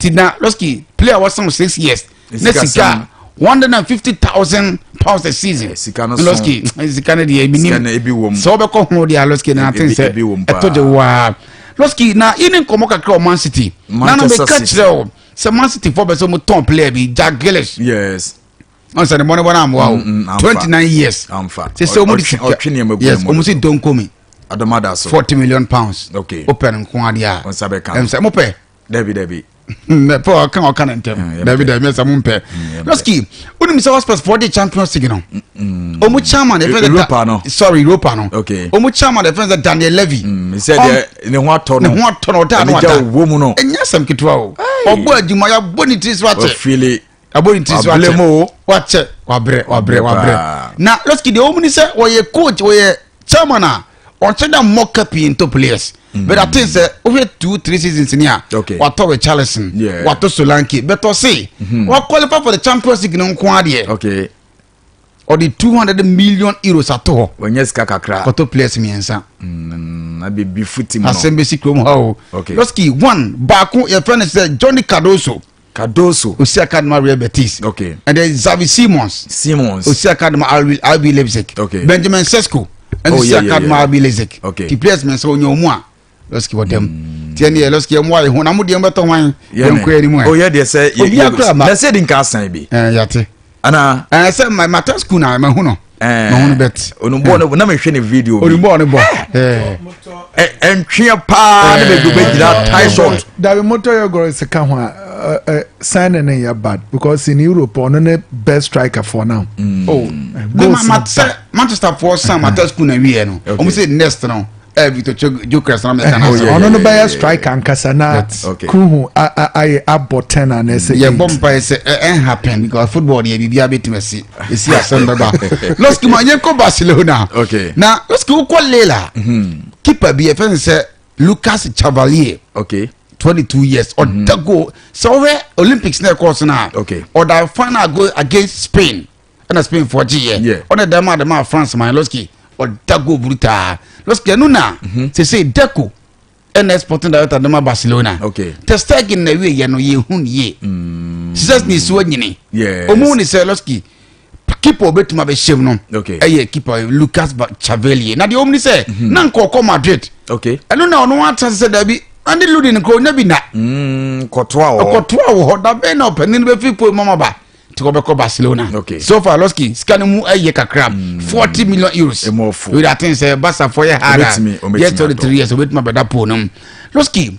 Ti na, Lɔski, player wasan 6 years Ne ne sikasɛm. sika £150,000. pounds a season. Sika no so. Lɔski, sika no deɛ Sika minim no ebi wɔ mu. sɛ wobɛkɔ ho deɛ a, lɔski na aten Ebi- sɛ ebi wɔ mu paa. ɛtɔ gye waa. Lɔski, na yɛne nkɔmmɔ kakra wɔ Man City na Manchester meka City. kyerɛ wo sɛ Man City foɔ bɛ sɛ ɔmo tɔn player bi, Jack Grealish. Ɔn sɛ ne bɔne bɔne amoa o. Amfa. 29 years. Amfa. Sɛ ɔmo de Ɔtwe- sika ɔtwe nneɛma gu yes ne mu ɔmo si dodo. don't call me. Adomada so. £40 million. Wopɛ no nko adeɛ a, Ɔnsa bɛka. ɛm sɛ mopɛ. Dabi, dabi. Pɛ ɔka ɔka ne ntɛm. Yɛmpɛ. Dabi, dabi, ɛsɛ mompɛ. Yɛmpɛ. Lɔski, wonim sɛ Hotspurs foɔ de Champions League no, ɔmo chairman yɛfrɛ sɛ Europa no. Sorry, Europa no. Ɔmo chairman yɛfrɛ sɛ Daniel Levy. Sɛ deɛ ne ho atɔ no. Ne ho atɔ no, ɔda no Ɛne gya ɔda wɔ mu no. Ɛnyɛ asɛm ketewa o. Ɔbɔ adwuma, yɛabɔ ne tiri so akyɛ. Wafili. Abɔ ne tiri so Wabrɛ akyɛ mu o. Wakyɛ, wabrɛ, wabrɛ, wabrɛ. Paa. Na lɔski deɛ, ɔmu ni sɛ wɔyɛ coach, wɔyɛ chairman a ɔnkyɛ dɛ mmɔ ka pii nto players, but I think sɛ wohwɛ 2, 3 seasons ni a, watɔ Richarlison, watɔ Solanke, bɛtɔ se wa qualify for the Champions League no nko adeɛ, ɔde €200 million ato hɔ. Wɔnyɛ sika kakra. Kɔtɔ players mmiɛnsa. Na bebi futi mu no. Asɛm bɛsi kurom ha o. Lɔski, one baako yɛfrɛ no sɛ Johnny Cardoso. Cardoso. Osi akadema Real Betis. And then Xavi Simons. Simons. Osi akadema RB Leipzig. Benjamin Sesko ɛna osi akadema RB Leipzig. Ti players mmiɛnsa onye ɔmu a, lɔski wɔ dɛm tiɛ ne yɛ. Lɔski, ɛmu ayɛ ho na mo deɛ mbɛtɔ hwan? Yɛn kɔ anim ɛ. O yɛ deɛ sɛ yɛ Obi akora ma. Na sɛ di nka asan bi. Yate. Ana. Sɛ ma mata school na ma hu no. Ma hu no bet. Onubɔ no na mehwɛ ne video bi. Onubɔ ne bɔ. Ɛ ɛntweɛ paa ne baabi obɛgyina tie shot. Dabi, motɔ Gyökeres ka ho a, signing no yɛ bad because in Europe ɔno ne best striker for now. Oh, Goals ma ma no sɛ Manchester foɔ san mata school na wiɛ no, ɔmo sɛ next no Victor Gyökeres na mɛka na Oh, sɛ yeah, ɔno no bɛyɛ striker ankasa na Kuhu ayɛ abɔ 10 and ɛsɛ yɛ bɔ 8. mpa yɛ sɛ ɛ happen because football deɛ, biribiara bɛtumi asi esi, asɛm bɛba. Lɔski, ma yɛn kɔ Barcelona. Na lɔski, wokɔ Lille, keeper bi yɛfɛ no sɛ Lucas Chevalier, 22 years, ɔda goal. Sɛ ɔhwɛ Olympics na ɛkɔɔ so no a, ɔda final goal against Spain ɛna Spain foɔ gyeeɛ. Ɔna dɛm a dɛm a France man. Lɔski, ɔda goal brutaa. Lɔski, ɛno na sese Deco ɛna sporting director dɛm a Barcelona. Ter Stegen na wie yɛ no, yɛhu ne yie sisɛ ne so anyini. Ɔmu ne sɛ lɔski keeper obetuma bɛhyɛm no ɛyɛ keeper Lucas Chevalier. Na deɛ ɔmu ne sɛ na nkɔkɔ Madrid. Ɛno na ɔno ata sɛ dabi, ane Lunin kɔ onya bi na Kɔtoa wɔ hɔ. Ɔkɔtoa wɔ hɔ dabɛn na ɔpanin no bɛfiri po mama ba nti wɔbɛkɔ Barcelona. So far, lɔski, sika no mu ɛyɛ kakra, €40 million. Emu ɔfo. Wei aten sɛ Barcafoɔ yɛ hard a Obetumi yɛ atɔ. 23 years obetumi abɛda pole no mu. Lɔski,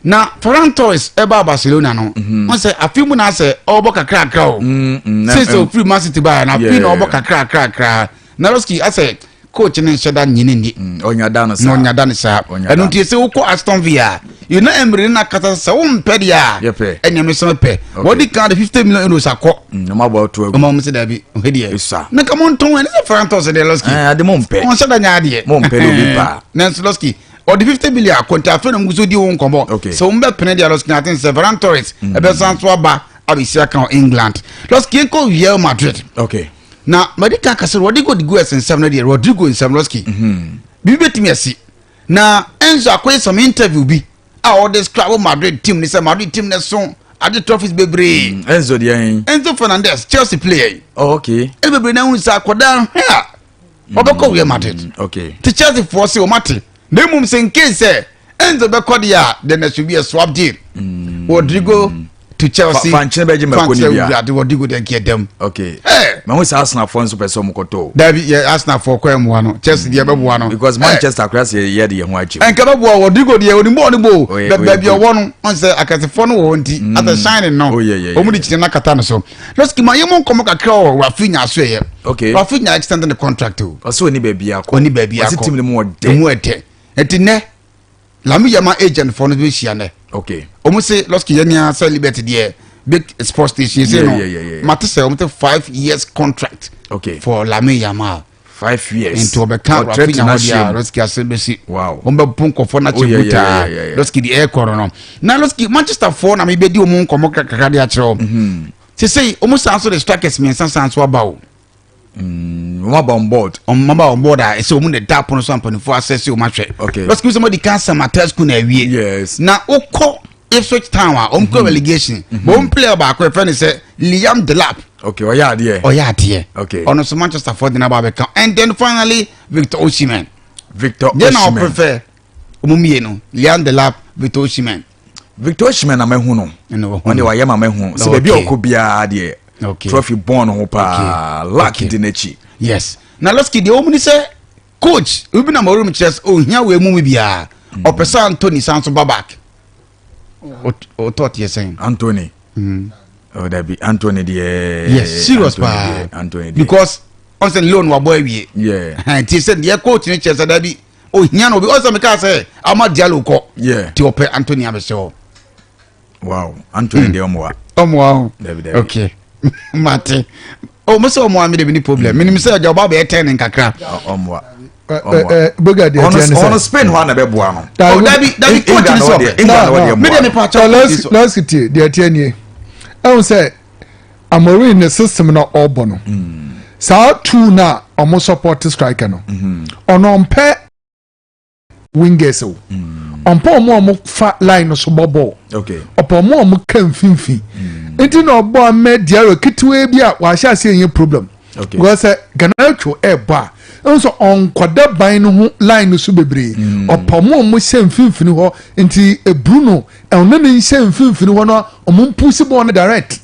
na Ferran Torres ɛba Barcelona no, wɔn sɛ afi mu na asɛ ɔbɔ kakrakra o. Since ofiri Man City baa na afi na ɔbɔ kakrakrakra na lɔski asɛ coach ne nhyɛ da nyini ni. Ɔnya da no Na saa. ɔnya da ne saa. Ɔnya Ɛno da. nti sɛ wokɔ Aston Villa, Unai Emery ne nakasa sɛ wompɛ deɛ a, Yɛpɛ. ɛnea me sɛ mepɛ. Wɔde kan de €50 million akɔ. Ɔmo abɔ ato agu. Ɔma mo sɛ dabi, ɔhɛ deɛ Esa. na ka montɔn ɛne sɛ Ferran Torres deɛ, lɔski, Ade mo mpɛ. ɔnhyɛ da nya adeɛ. Mo mpɛ na obi paa. Nanso lɔski, ɔde 50 million akɔ nti afei na mo so di wo nkɔmmɔ sɛ wɔn bɛpene deɛ, lɔski, na ate sɛ Ferran Torres ɛbɛsan so aba abɛsi aka wɔ England. Lɔski, yɛnkɔ Real Madrid. Na madi kan kasa Rodrigo de Goes nsɛm no deɛ, Rodrigo nsɛm, lɔski, biribi bɛtumi asi na Enzo akɔyɛ some interview bi a ɔde describe Madrid team ni sɛ Madrid team ne so agye trophies bebree. Enzo deɛ yɛn. Enzo Fernandez, Chelsea player yi. Ɛna bebree na ehun sɛ akɔda hwɛ a ɔbɛkɔ Real Madrid. Ti Chelsea foɔ se wɔn ate na emum sɛ nke sɛ Enzo bɛkɔ deɛ a, then there should be a swap deal, Rodrigo to Chelsea. Fankyene bɛgye mako ni bia. Fankyene Rodrigo deɛ nkeɛ dɛm. Mahu sɛ Arsenalfoɔ nso pɛ sɛ ɔmo kɔtɔ o. Dabi, yɛ Arsenal foɔ kɔ ɛmoa no, Chelsea deɛ bɛboa no. Because Manchester koraa sɛ yɛ de yɛn ho agye. Nka bɛboa Rodrigo deɛ, onim bɔɔl no bo. Ɔyɛ baabi ɔwɔ no, ɔn sɛ akɛsefoɔ no wɔ hɔ nti asɛ shining no Oh, yeah. ɔmu de kyerɛ no akata no so. Lɔski, ma yɛmu nkɔmmɔ kakra wɔ Raphinha so. Ɛyɛ Raphinha extend the contract o. Ɔsɛ ɔni baabi akɔ. Ɔni baabi akɔ. Ɔsɛ team no mu ɔdɛ. Emu ɛdɛ, nti nɛ Lamine Yamal agent foɔ no bɛhyia nɛ. Ɔmu se lɔski yɛ nia sɛ Liberty deɛ, big sports station sɛ no mate sɛ ɔmu sɛ 5 years contract for Lamine Yamal. 5 years. Nti ɔbɛka Ɔtrɛ Raphinha tena hɔ deɛ a, hyɛm. lɔski, ase bɛsi. Wɔn bɛ po nkɔfɔ na kyɛ butaa. Lɔski deɛ ɛɛkɔ no, na lɔski, Manchester foɔ na mebɛdi wɔn nkɔmɔ kakra de akyerɛ wɔn sesei. Wɔn san so de strikers mmiɛnsa san so aba o. Wɔn aba on board. Wɔn aba on board a ɛsɛ wɔn de da pono so a mpanimfoɔ asɛ sɛ wɔn ahwɛ. Lɔski, sɛ wɔn de kan sɛ Matheus Cunha awie. Na wokɔ Ipswich Town a ɔmo kɔ relegation, but ɔmo player baako yɛfrɛ no sɛ Liam Delap. Okay, ɔyɛ adeɛ. Ɔyɛ adeɛ. Okay. Ɔno nso Manchester fɔ de n'aba abɛka. And then finally, Victor Osimhen. Victor Deɛ na Osimhen. Ɔprefer ɔmo mmienu, Liam Delap, Victor Osimhen? Victor Osimhen na mahu no. Ɛna wahu Ɔne no. wayɛ ma mahu sɛ baabi a ɔkɔ biara deɛ, trophy bɔn no ho paa, luck di n'akyi. Yes, na Lɔski deɛ wɔn ni sɛ coach Ruben Amorim kyerɛ sɛ ohia wɔ emu mu biara, ɔpɛ sɛ Anthony san so ba back. Ɔtɔ teɛ sɛn? Anthony. Oh, dabi, Anthony deɛ. Yes, serious Anthony paa. deɛ, Anthony deɛ. Because ɔsɛ loan wabɔ awie. Nti sɛ deɛ coach ne kyerɛ sɛ dabi, ohia no obi ɔsɛ meka sɛ Ama Diallo kɔ. Nti ɔpɛ Anthony abɛhyɛ hɔ. Wow, Anthony deɛ, ɔmoa. Ɔmoa ho. Dabi, dabi. Okay, mate o, mo sɛ ɔmoa mi de bi ni problem minim sɛ ɛgya ɔba bɛyɛ 10 nkakra. Ɔmoa. Boga, deɛ tiɛ ne ɔno sɛ Spain hɔ a na bɛboa no. Oh, dabi, dabi, coach ni sɛ ɔpɛ. England hɔ deɛ Mi de mmoa. mi pa kyɛw. Lɔski, tie deɛ tiɛ nie, ɛhu sɛ Amorim ne system na ɔbɔ no saa two na ɔmo support striker no, ɔno ɔmpɛ wingers o, ɔmpɛ ɔmo a ɔmo fa line no so bɔ bɔɔl. Ɔpɛ ɔmo a ɔmo ka mfimfin, nti na ɔbɔ amɛ Diallo ketewa bi a wahyɛ ase yɛ problem. Because sɛ Garnacho ɛɛbɔ a, nso ɔnkɔda ban no ho line no so bebree, ɔpɛ ɔmo a ɔmo hyɛ mfimfini hɔ, nti Bruno ɛno ne nhyɛ mfimfini hɔ no, ɔmo mpusi bɔɔl no direct.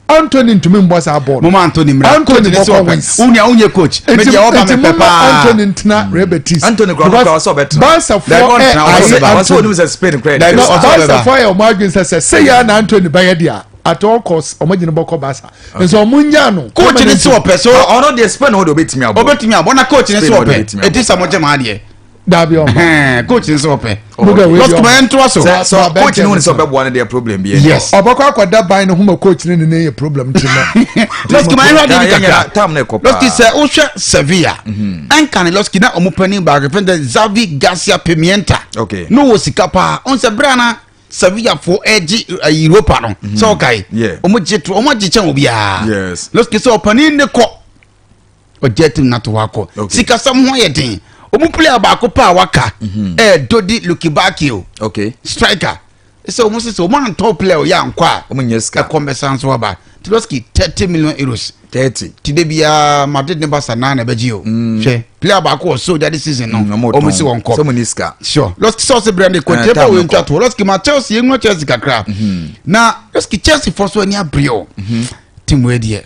Anthony ntumi mbɔ saa bɔɔl no. Mo ma Anthony mìíràn. Anthony bɔkɔ wings. Wunia wunye coach mi deɛ ɔba Nti mi mo pɛ ma paa. Anthony ntena Real Betis. Anthony kura ɔsɛ ɔbɛtena. Barcafoɔ ɛ ayi ɔsɛ Anthony onim sɛ Spain kura Dabi, na ɔsɛ ɔbɛba. Barcafoɔ yɛ ɔmo adwene sɛ yɛ na Anthony bɛyɛ deɛ, at all cost ɔmo gyina bɔkɔ Barca, nso ɔmo nya no. Coach ni sɛ ɔpɛ so. Ɔno deɛ, Spain hɔ deɛ, ɔbɛtumi abɔ. Ɔbɛtumi abɔ na coach ni sɛ Spain hɔ deɛ, ɔpɛ ɔbɛtumi abɔ. eti sɛ mo gye maa deɛ. Dabi, ɔmo. Ɛhɛn, coach ni sɛ ɔpɛ. Buga wei Lɔski deɛ ma yɛn to so. Sɛ coach ne hu ne sɛ ɔbɛboa no deɛ, problem bi yɛ. Ɔbɛkɔ akɔda ban no ho ma coach ne ne yɛ problem ti no. Lɔski, ma yɛn hwɛ adeɛ bi kakra. Tam na ɛkɔ paa. Lɔski, sɛ wohwɛ Sevilla ɛnka ne Lɔski na ɔmo panin baako fɛn dɛ Xavi Garcia Pimienta. No wɔ sika paa, ɔn sɛ bere na Sevilla fo ɛgye Europa no sɛ ɔkae. Ɔmo gye to, ɔmo agye kyɛn obiara. Lɔski, sɛ ɔpanin ne kɔ, ɔgye team nato hɔ akɔ. Sikasɛm ho yɛ den. Ɔmo player baako pa a waka ɛyɛ Dodi Lukebakio. Striker sɛ ɔmo sɛ ɔmo antɔ player ɔyɛ ankɔ a, Ɔmo nyɛ sika. ɛkɔm bɛsan so aba. Ti Lɔski, €30 million. 30. Ti de biara Madrid ne Barca naa na ɛbɛgye o. Hwɛ, player baako wɔ so gya de season no. Ɔmo Ɔmo si wɔn sɛ kɔ. ɔmo ni sika. Sure, Lɔski, sɛ ɔsɛ brɛ ne kɔ. Eh, Tie ba time wo no ntwa kɔ. to Lɔski ma Chelsea, enwura Chelsea kakra na Lɔski, Chelsea fɔ so ani abere o, team wei deɛ,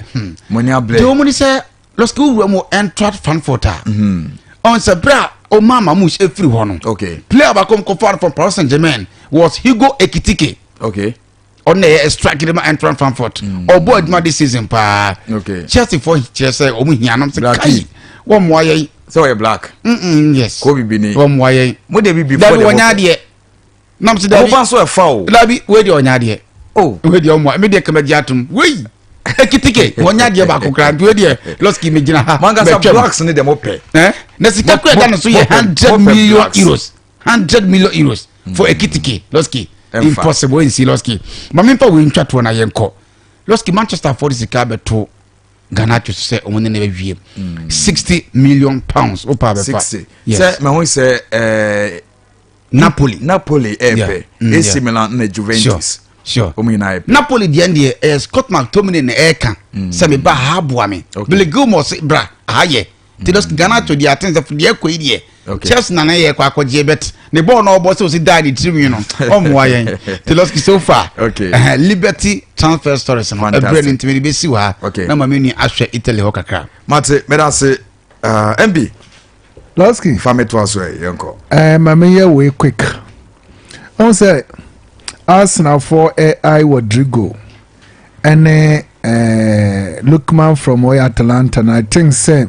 Mo ni abrɛ. Deɛ wɔn ni sɛ Lɔski, wura mu Eintracht Frankfurt a, ɔn sɛ bere a Omar Marmoush efiri hɔ no, player baako nkɔfa no from Paris Saint Germain was Hugo Ekitike. Ɔno na ɛyɛ striker de ma Eintracht Frankfurt. Ɔbɔ adwuma this season paa. Chelsea fo kyerɛ sɛ ɔmo hia nom sɛ Black. Kai, wɔn mmoa yɛn. Sɛ ɔyɛ black. Yes. Ko bibi ni. Wɔn mmoa yɛn. Mo de bibi fo Dabi, de mo wɔnyɛ pɛ. adeɛ nam sɛ Ɔmo dabi. fa so ɛfa o. Dabi, wei deɛ ɔnyɛ adeɛ. Oh. Wei deɛ ɔmmoa mi deɛ kɛmɛ gye atum, wei Ekitike wɔnyɛ adeɛ baako koraa, nti wei deɛ Lɔski mi gyina ha. Mankasa mɛtwam. blacks ne deɛ mo pɛ. Eh? Na sika kura da no so yɛ Mo hundred pɛ million blacks. euros, €100 million for Ekitike, Lɔski. Ɛmfa. Impossible nsi. Lɔski, maame nfa wei ntwa toɔ na yɛn kɔ. Lɔski, Manchester fɔ de sika bɛto Garnacho so sɛ ɔmo ne ne bɛ wie, £60 million o pa bɛfa. 60. Yes. Sɛ mɛ ho sɛ ɛɛ Napoli. Napoli ɛɛpɛ. AC Milan na Juventus. Ɔmo nyinaa yɛ pɛ. Napoli deɛ deɛ ɛyɛ Scott McTominay na ɛɛka sɛ me ba ha aboa me. Billy Gilmour sɛ bra aha yɛ nti Lɔski, Garnacho deɛ aten sɛ deɛ ɛkɔ yi deɛ, Chelsea nana yɛ kɔ akɔgye bet ne bɔɔl na ɔbɔ sɛ osi daa ne tirinwi no, ɔmmoa yɛn. Nti Lɔski, so far Liberty transfer stories no Fantastic. ɛbrɛ no ntumi de bɛsi wɔ ha na maame nua ahwɛ Italy hɔ kakra. Mate, mɛda ase, MB. Lɔski. Fa mi to aso ɛ, yɛn kɔ. Ɛɛ, maame yɛ wei quick, ɔn sɛ Arsenalfoɔ ai Rodrigo ɛne Lookman from ɔyɛ Atalanta, na I think sɛ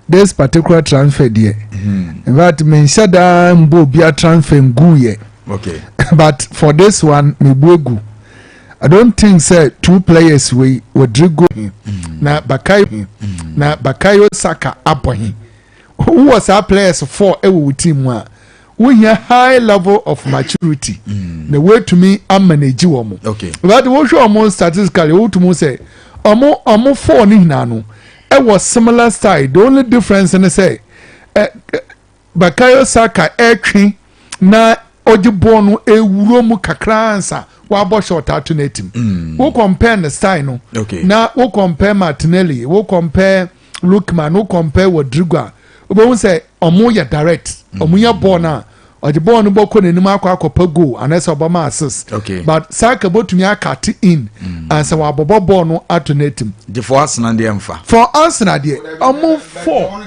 this particular transfer deɛ, in fact menhyɛ daa mbɔ obia transfer ngu yɛ, but for this one mebu egu. I don't think sɛ two players wei, Rodrigo na Bukayo Saka abɔ he, wowɔ saa players four ɛwɔ wo team mu a, wohia high level of maturity na woatumi amanage wɔn mo. But wohwɛ wɔn statistically, wotumi sɛ ɔmo four ne nyinaa no ɛwɔ similar style. The only difference ne sɛ ɛ Bukayo Saka ɛtwe na Ɔgye bɔɔl no ewuro mu kakra ansa wabɔ shot ato n'etim. Wo compare ne style no na wo compare Martinelli, wo compare Lookman, wo compare Rodrigo a, wobɛhu sɛ ɔmo yɛ direct. Ɔmo yɛ bɔɔl no a, ɔgye bɔɔl no bɔkɔ n'anim akɔ akɔpɛ goal anaasɛ ɔbɛma assist. But Saka bɔtumi acut in ansa wabɔbɔ bɔɔl no ato n'etim. Nti for Arsenal deɛ, mfa. For Arsenal deɛ, ɔmo four.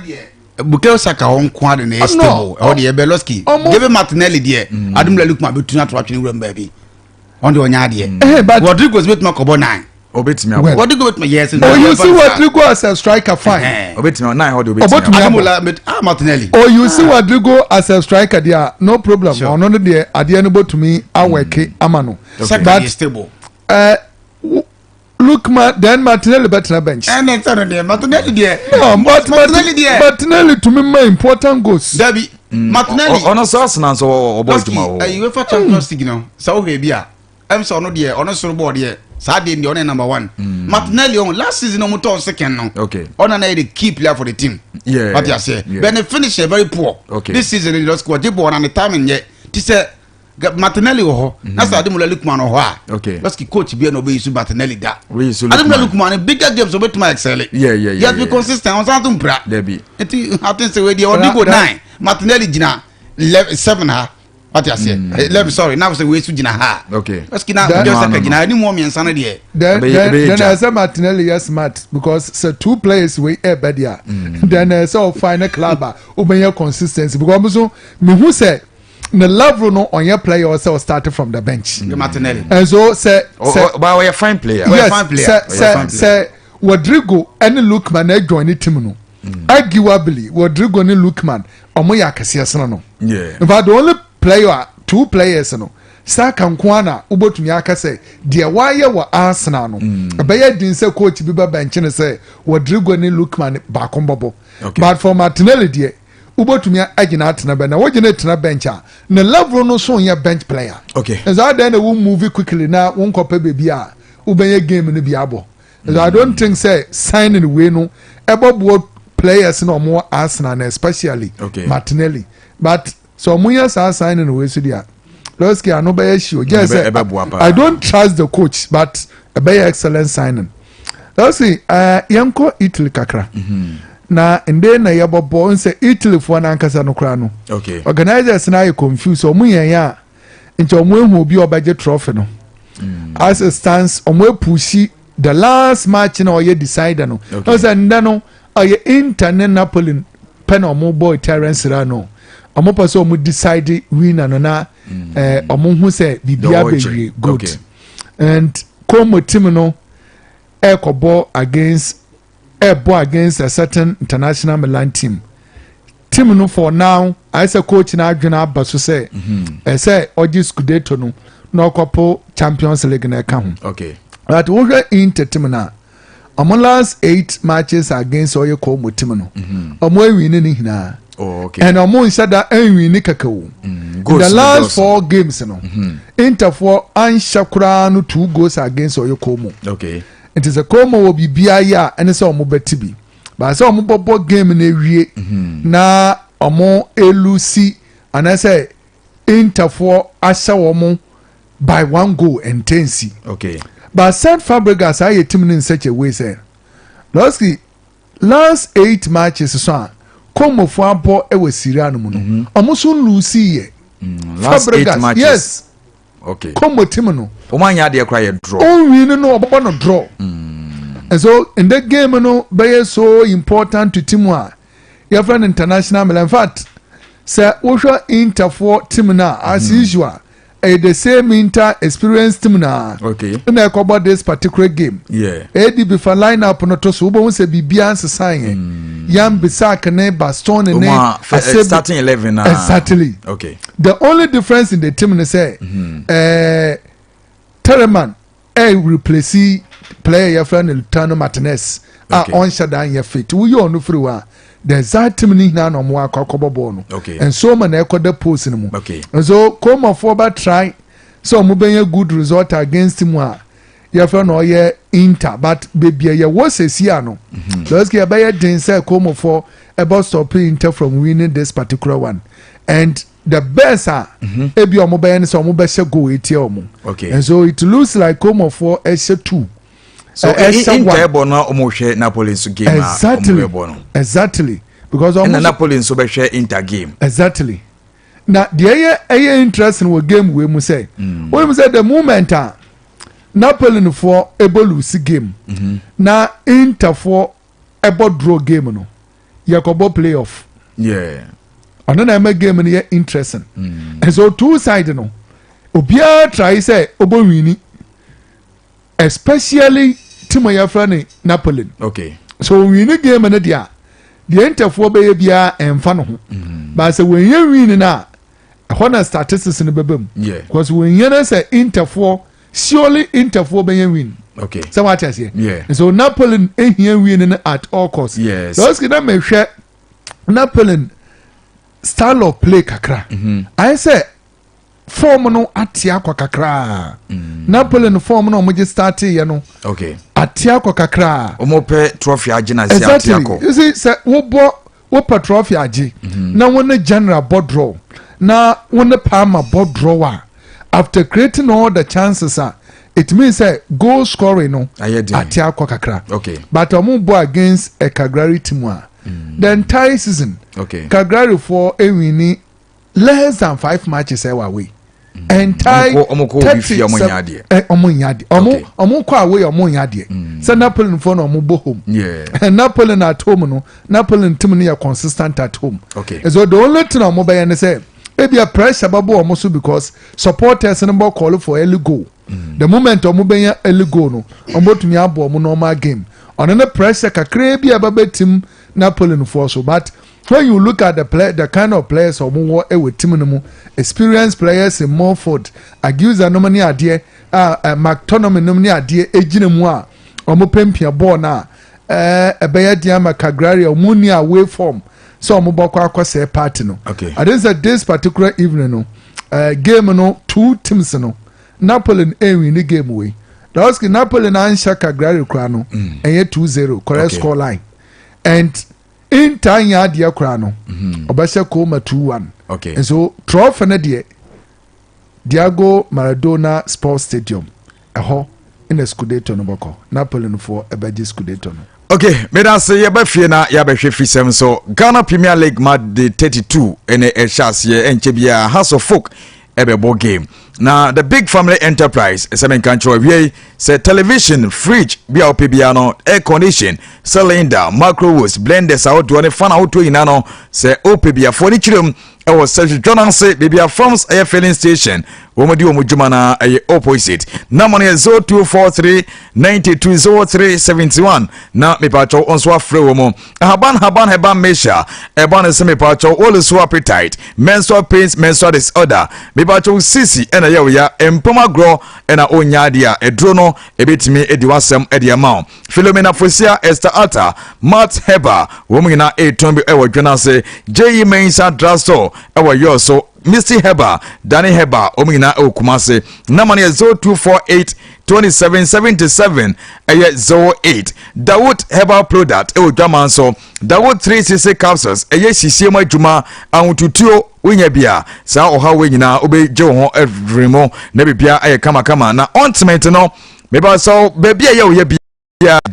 Bukayo Saka hɔ nko ade na ɛyɛ stable. Ɛhɔ deɛ Beloski, Gabriel Martinelli deɛ, Ademola Lookman bɛtumi ato atwene wura mu baabi, ɔno deɛ ɔnyɛ adeɛ. But Rodrigo bɛtumi akɔbɔ nine. Obetumi abɔ. Rodrigo bɛtumi, yes. Oh, you see Rodrigo as a striker, fine. Obetumi nine hɔ de, obetumi Obetumi abɔ. abɔ. Ademola, ah, Martinelli. Oh, you see Rodrigo as a striker there, no problem. Ɔno no deɛ, adeɛ no bɔtumi awɔke ama no. Saka But deɛ stable. Lookman, then Martinelli bɛtena bench. Ɛnɛ sɛ no deɛ, Martinelli deɛ. No, but Martinelli deɛ. Martinelli tumi ma important goals. Dabi, Martinelli. Ɔno sɛ Arsenal nso ɔbɔ Losky, adwuma wɔ. Ɛyi UEFA Champions League no, sɛ wohwɛ bi a, ɛm sɛ ɔno deɛ, ɔno soro bɔɔl deɛ, saa deɛ deɛ, ɔno yɛ number one. Martinelli ɔn last season ɔmo tɔn second no, ɔno na yɛ the key player for the team. Wate aseɛ? But ne finish yɛ very poor. This season Losky, ɔgye bɔɔl na ne timing yɛ ti sɛ Martinelli wɔ hɔ na sɛ Ademola Lookman wɔ hɔ a, Losky, coach bi na ɔbɛyi so Martinelli da. Ɔbɛyi so Ademola Lookman. Lookman ne bigger games ɔbɛtuma excel. He has been consistent, ɔnsan to mpira. Dabi. Nti I think sɛ wei deɛ, ɔde go nine, Martinelli gyina 11, seven ha, wate aseɛ, 11, sorry, na sɛ wei so gyina ha. Losky na Bukayo No, Saka no. gyina anim wɔ mmiɛnsa no deɛ. Then Ɛbɛyɛ then gya. ɛsɛ Martinelli yɛ smart because sɛ two players wei ɛbɛ deɛ a, then ɛsɛ ɔfa ne club a wobɛnyɛ consistency because ɔmo so mihu sɛ ne level no, ɔnyɛ player ɔsɛ ɔstart from the bench. Martinelli. And so sɛ Ɔba ɔyɛ fine player. Ɔyɛ yes, fine player. sɛ Ɔyɛ sɛ fine player. sɛ Rodrigo ɛne Lookman ɛjoin ne team no, arguably Rodrigo ne Lookman ɔmo yɛ akɛseɛ sene no. In fact, the only player, two players no, Saka nko ara na wobɛtumi aka sɛ deɛ wayɛ wɔ Arsenal no, ɛbɛyɛ den sɛ coach bi bɛ bench ne sɛ Rodrigo ne Lookman baako mbɔbɔ. But for Martinelli deɛ, wobɛtumi agyina atena bench na wogyina tena bench a, ne level no so nyɛ bench player. Nso adan na wo move quickly na wo nkɔpɛ baabi a wobɛnyɛ game no bi abɔ. So I don't think sɛ signing wei no ɛbɛboɔ players na ɔmo wɔ Arsenal na especially Martinelli. But sɛ ɔmo yɛ saa signing wei so deɛ, Losky, ano bɛyɛ hyi o gye sɛ Ɛbɛboa paa. I don't trust the coach, but ɛbɛyɛ excellent signing. Losky, yɛnkɔ Italy kakra na nde na yɛbɔbɔ nsɛ Italy foɔ n'ankasa no koraa no, organisers na ayɛ confused. Ɔmo yɛn yɛ a nkyɛn ɔmo ehu obi a ɔbɛgye trophy no. As it stands, ɔmo epush the last match na ɔyɛ decider no. Ɔsɛ ndɛ no ɔyɛ Inter ne Napoli pɛ na ɔmo bɔ Italian Serie A no. Ɔmo pɛ sɛ ɔmo decide winner no na ɔmo hu sɛ biribiara The ɔgye. bɛwie good. And Como team no ɛkɔbɔ against, ɛbɔ against a certain International Milan team. Team no for now ayɛ sɛ coach na adwene aba so sɛ ɛsɛ ɔgye Scudetto no na ɔkɔpo Champions League na ɛka ho. But wohwɛ Inter team no a, ɔmo last eight matches against ɔyɛ Como team no, ɔmo awin ne nyinaa. And ɔmo nhyɛ da ɛnwin ne kɛkɛ o. In Goals the no last dɔɔso. four games no, Interfoɔ anhyɛ koraa no two goals against ɔyɛ Como. Nti sɛ Como wɔ biribiara yɛ a, ɛne sɛ ɔmo bɛte bi baasa ɔmo bɔbɔ game no awie na ɔmo elose anaasɛ Interfoɔ ahyɛ wɔn by one goal ntensi. But Cesc Fabregas ayɛ team no in such a way sɛ Losky, last eight matches so a Comofoɔ abɔ wɔ Serie A no mu no, ɔmo so lose yɛ. Last eight Fabregas matches. Yes. Como team no, Wɔn anya adeɛ koraa yɛ draw. Ɔnwin no no, ɔbɛbɔ no draw. And so in the game no bɛyɛ so important to team a yɛfrɛ no International Milan. In fact, sɛ wohwɛ Interfoɔ team no a, as usual ɛyɛ the same Inter experience team na ɛna ɛkɔbɔ this particular game. Adb fa line up no to so, wobɛhu sɛ biribiara nsesan yɛ Yan Bisak ne Bastoni ne Wɔn a Asebi. Starting 11 na. Exactly. The only difference in the team ne sɛ Telemann ɛ replace player yɛfrɛ no Lautaro Martinez a ɔnhyɛ da nyɛ fit. Woyɛ ɔno firi hɔ a, the exact team ne nyinaa na ɔmo akɔ akɔbɔ bɔɔl no. And so ma na ɛkɔ da post no mu. And so Comofoɔ bɛ try sɛ ɔmo bɛnyɛ good result against mu a yɛfrɛ no ɔyɛ Inter, but beebi a yɛwɔ sɛsi a no, lɔsiki ɛbɛyɛ den sɛ Comofoɔ ɛbɛ stop Inter from winning this particular one and The best a ebi ɔmo bɛyɛ ne sɛ ɔmo bɛhyɛ goal etia ɔmo. And so it looks like Comofoɔ ɛhyɛ two. So ɛhyɛ Inter one. Ɛbɔ no, ɔmo hwɛ Napoli nso game a ɔmo bɛbɔ no. Exactly, because ɔmo ɛna Napoli nso bɛhwɛ Inter game. Exactly. Na deɛ ɛyɛ interesting wɔ game wei mu sɛ, wɔn mu sɛ the moment a Napoli foɔ ɛbɔ lose game na Interfoɔ ɛbɔ draw game no, yɛkɔbɔ playoff. Ɔno na ɛma game no yɛ interesting. And so two side no, obiara try sɛ ɔbɔ win, especially team a yɛfrɛ no Napoli. So win game no deɛ a, deɛ Interfoɔ bɛyɛ biara ɛnfa no ho, but sɛ wɔnyɛ win no a, ɛhɔ na statistics no bɛba mu. Because wɔnyɛ no sɛ Interfoɔ, surely Interfoɔ bɛyɛ win. Sɛ wate aseɛ? Yeah. So Napoli ehia win no at all costs. Lɔski na mehwɛ Napoli style of play kakra, ayɛ sɛ form no ate akɔ kakraa. Napoli form no a wɔgye start yɛ no ate akɔ kakraa. Ɔmo pɛ trophy agye na si ate akɔ. You see, sɛ wobɔ, wopɛ trophy agye na wo ne Genoa bɔ draw na wo ne Parma bɔ draw a, after creating all the chances a, it means sɛ goal scoring no ayɛ den. ate akɔ kakra. But ɔmo bɔ against a Cagliari team a, the entire season, Cagliari foɔ ewin less than five matches ɛwɔ away. Entire Ɔmo kɔ obi fie, ɔmo nya adeɛ. Ɔmo nya adeɛ. Ɔmo kɔ away, ɔmo nya adeɛ. Sɛ Napoli foɔ na ɔmo bɔ home. Napoli at home no, Napoli team no yɛ consistent at home. So the only thing a ɔmo bɛyɛ ne sɛ ebi a pressure bɛbɔ ɔmo so because supporters no bɔ call for early goal. The moment ɔmo bɛnya early goal no, ɔmo bɛtumi abɔ ɔmo normal game. Ɔno ne pressure kakraa bi a ɛbɛbɛ team Napoli foɔ so. But when you look at the play, the kind of players ɔmo wɔ ɛwɔ team no mu, experienced players in Montfort, Anguissa nom ne adeɛ a McTominay nom ne adeɛ egyina mu a ɔmo pɛmpia bɔɔl na ɛbɛyɛ deɛ ama Cagliari a ɔmo ni away form sɛ ɔmo bɔkɔ akɔsɛɛ party no. I think sɛ this particular evening no, game no, two teams no, Napoli ɛnwin ne game wei. Lɔski Napoli na anhyɛ Cagliari kora no, ɛyɛ 2-0 correct score line, and Inter nya adeɛ kora no, ɔbɛhyɛ Como 2-1. And so trophy no deɛ, Diego Maradona Sports Stadium ɛhɔ ɛna Scudetto no bɔkɔ. Napoli no foɔ ɛbɛgye Scudetto no. Okay, meda ase. Yɛba fie na yɛabɛhwɛ fisɛm so. Ghana Premier League match day 32 ɛne ɛhyɛ aseɛ ɛnkyɛ biara. Hearts of Oak ɛbɛbɔ game na The Big Family Enterprise sɛ menka nkyerɛ awie sɛ television, fridge bi a wopɛ biara no, air condition, cylinder, microwaves, blenders ahodoɔ ne fan ahodoɔ nyinaa no, sɛ wopɛ biafoɔ ne kyerɛm ɛwɔ sɛhwehwɛ no ase baabi a Farms ɛyɛ filling station wɔn di wɔn dwuma na ɛyɛ opposite. Nama no yɛ 0243 92 03 71 na mipatwɛw nso afrɛ wɔn mu. Ahaban Haban Herbal Mixture ɛba ne sɛ mipatwɛw wɔle so appetite, menstrual pains, menstrual disorder, mipatwɛw sisi ɛna ɛyɛ oya, mpɔm agorɔ ɛna onya adeɛ a ɛduro no ebetumi edi wasɛm ɛde ama wo. Philomena Fosia, Esther Atta, Matt Herbal, wɔn nyinaa ɛretɔn bi ɛwɔ dwa ase. J.E. Mensa Drugstore ɛwɔ yɔɔ so, Misty Herbal, Danny Herbal, wɔn nyinaa ɛwɔ Kumase. Nama no yɛ 0248 27 77 ɛyɛ 08. Dawood Herbal Product ɛwɔ dwaman so. Dawood 360 capsules ɛyɛ sisie mu adwuma, ahotutuo wonya bi a, saa ɔhaw wei nyinaa wobɛgye wo ho afiri mu na biribia ayɛ kamakama. Na ointment no, meba sɛ baabi a ɛyɛ wo yɛ bi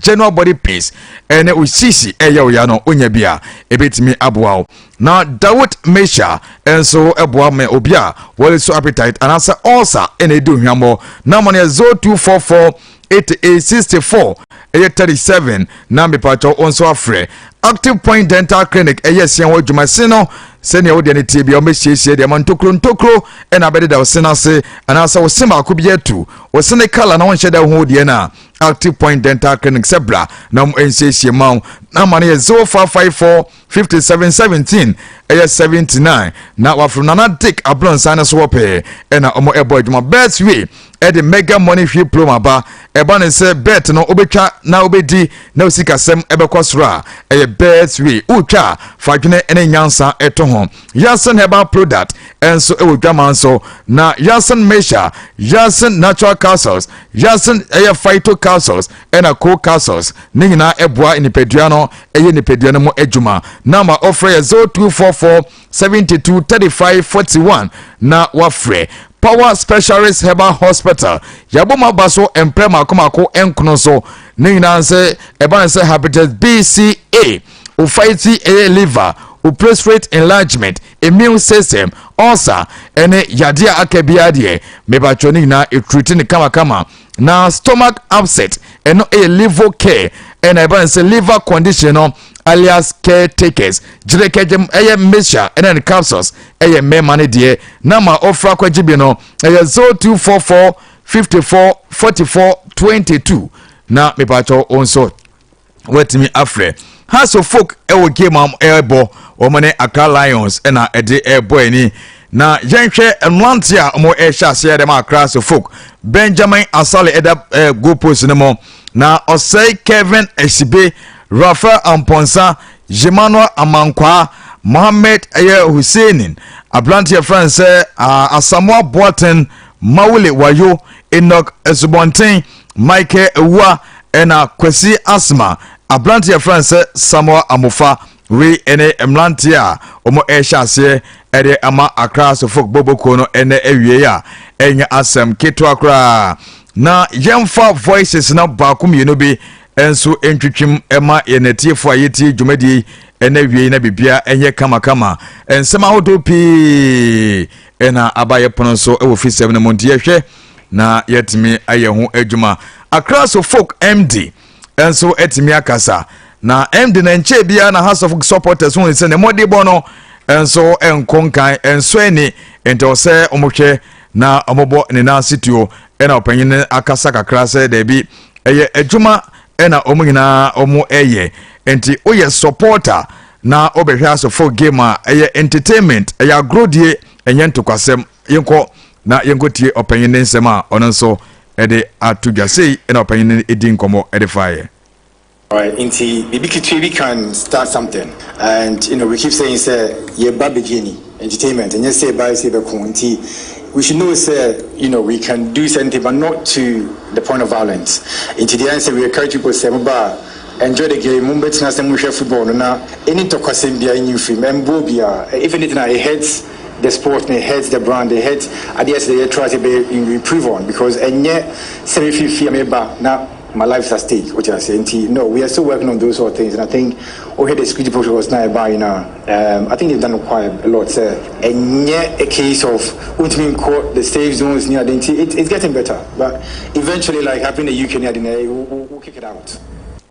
general body pains ɛne osisi ɛyɛ wo ya no, wonya bi a ɛbɛtumi aboa wo. Na Dawud Mesha nso ɛboa ma obi a wɔle so appetite anaasɛ ulcer ɛna ɛdi ohwammɔ. Na mo no yɛ 0244 88 64 ɛyɛ 37 na mepatwɛ wo nso afrɛ Active Point Dental Clinic. Ɛyɛ sia hɔ adwumase no sɛnea wodeɛ no tie bia wɔmɛsiesie deɛ ma ntokuro ntokuro ɛna abɛdeda wo se no ase anaasɛ wo se baako bi atu, wo se ne kala na wonhyɛ da ho deɛ no a, Active Point Dental Clinic sɛ bra na mo nsiesie ma wo. Na ma no yɛ 0554 57 17 ɛyɛ 79 na waforo Nana Dick abrɔnsan no so wɔ pɛɛ ɛna ɔmo ɛbɔ adwuma. Betway ɛde Mega Money Hwie Prom aba. Ɛba ne sɛ bet no wobɛtwa na wobɛdi na osikasɛm ɛbɛkɔ soro a, ɛyɛ Betway. Wotwa a, fa Fadwene ne nyansa ɛto ho. Yasin Herbal Product ɛnso ɛwɔ dwama nso na Yasin Mesha, Yasin Natural Capsules, Yasin ɛyɛ Phyto Capsules ɛna Co Capsules ne nyinaa ɛboa nipadua no, ɛyɛ nipadua no mu adwuma. Nama ɔfrɛ yɛ 0244 72 35 41 na wafrɛ Power Specialist Herbal Hospital. Yɛabɔ mu aba so mprɛ mako mako nkono so ne nyinaa sɛ ɛba ne sɛ hepatitis B, C, A, ofaiti, ɛyɛ liver, o prostate enlargement, immune system, ulcer ɛne yadeɛ a aka biara deɛ, mebatwɛ ne nyinaa ɛturuti ne kamakama. Na stomach upset, ɛno ɛyɛ liver care, ɛna ɛba ne sɛ liver condition no, alias caretakers gyerɛkɛgyem, ɛyɛ mixture ɛna ne capsules, ɛyɛ mmarima no deɛ. Na ma ɔfra akɔgye bi no ɛyɛ 0244 54 44 22 na mepatwɛ wo nso watumi afrɛ. Hearts of Oak ɛwɔ game a ɛrebɔ, wɔn ne Accra Lions ɛna ɛde ɛrebɔ ani. Na yɛnhwɛ mmerante a wɔn ɛrehyɛ aseɛ dɛm. Accra Hearts of Oak, Benjamin Asale ɛda goal post no mu, na ɔsɛe Kevin Esibe, Rafael Amponsa, Emmanuel Amankwaa, Mohammed ɛyɛ Hussein, aberanteɛ fɛn sɛ Asamoah Boateng, Mawule Wayo, Enoch Esubɔnten, Michael Ewua, ɛna Kwasi Asma, aberanteɛ fɛn sɛ Samuel Amofa. Wei ɛne mmeranteɛ a wɔn ɛrehyɛ aseɛ ɛde ama Accra Sofok bɔbɔkuo no ɛnɛ awie a ɛnyɛ asɛm ketewa koraa. Na yɛmfa voices na baako mmienu bi nso ntwitwim ɛma yɛn atiefoɔ a yɛtie dwumadie ɛnɛ awie na biribiara ɛnyɛ kamakama. Nsɛm ahodoɔ pii ɛna aba yɛ pono nso ɛwɔ fisɛm no mu, nti yɛhwɛ na yɛtumi ayɛ ho adwuma. Accra Sofok MD nso atumi akasa, na MD na nkyɛn biara na Hearts of supporters ho sɛ ne mmɔde bɔ no nso nkɔ nkan nso ani, nti ɔsɛ wɔhwɛ na wɔbɔ ne nan ase tuo. Ɛna ɔpanyin akasa kakra sɛ daabi, ɛyɛ adwuma ɛna wɔn nyinaa wɔn ɛyɛ, nti woyɛ supporter na wobɛhwɛ asofo game a, ɛyɛ entertainment, ɛyɛ agorodie, ɛnyɛ ntokwasɛm. Yɛnkɔ na yɛnkɔ tie ɔpanyin ne nsɛm a ɔno nso ɛde ato dwa sei. Ɛna ɔpanyin no ɛdi nkɔmmɔ ɛde faeɛ. Right, nti biribi ketewa bi can start something, and we keep saying sɛ yɛba beginning entertainment, ɛnyɛ sɛ yɛba sɛ yɛbɛko. Nti we should know sɛ we can do something, but not to the point of violence. Nti deɛ sɛ we encourage people sɛ moba, enjoy the game, mombɛtena sɛ mohwɛ football no na ɛni ntɔkwasɛm biara nyi mfiri mu ɛmboɔ biara. If anything, it hurts the sport, it hurts the brand, it hurts adeɛ sɛ yɛ try to be improve on, because ɛnyɛ sɛ mefifi a meba na my life is at stake, which I say. Nti, no, we are still working on those sort of things, and I think over the security protocols now by I think they've done quite a lot. And yet a case of ultimately court the safe zones near the it's getting better, but eventually, like happening in the UK, near we'll kick it out.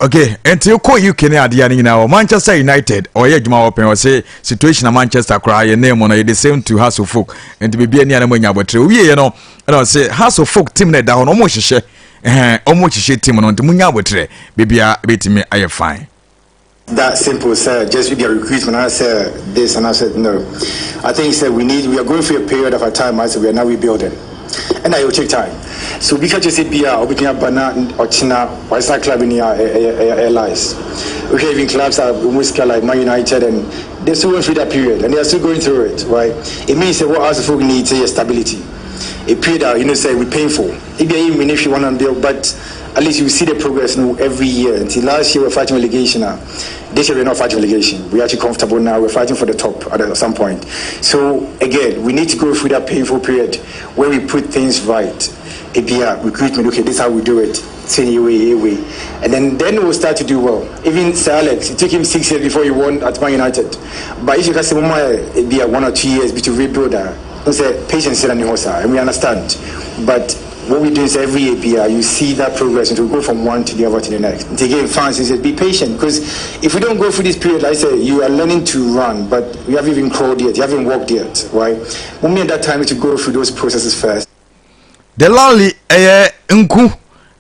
Okay, nti kɔ UK ne adeɛ no nyinaa wɔ Manchester United, ɔyɛ adwuma wɔ pɛn, ɔsɛ situation na Manchester koraa yɛ name no yɛ the same to Hearts of Oak, nti biribi ani a na mo anya abɔtire owieɛ no, ɛna ɔsɛ Hearts of Oak team na ɛda hɔ no, ɔmo hyehyɛ ɛhɛn, ɔmo hyehyɛ team no, nti mo nya abɔtire, biribiara bɛtumi ayɛ fine. That simple, sir. Just with your recruitment, I said this and I said no. I think sir, we are going through a period of our time. I said we are now rebuilding, and it will take time. So we can't just say be a bana or China or start club in the lies. We have even clubs that almost like Man United, and they're still going through that period, and they are still going through it, right? It means that what us folk need is stability. A period that say we're painful. If you if you want to build, but at least you see the progress every year. Until last year, we're fighting relegation now. This year, we're not fighting relegation. We're actually comfortable now. We're fighting for the top at some point. So, again, we need to go through that painful period where we put things right. APR, recruitment, okay, this is how we do it. Say way, way. And then we'll start to do well. Even Sir Alex, it took him 6 years before he won at Man United. But if you can say, it'd be 1 or 2 years to rebuild that. Say patience and we understand. But what we do is every year you see that progress and we go from one to the other to the next. And again, fans, is be patient, because if we don't go through this period, like I say, you are learning to run, but you haven't even crawled yet, you haven't walked yet, right? We need that time to go through those processes first. Delali ɛyɛ nku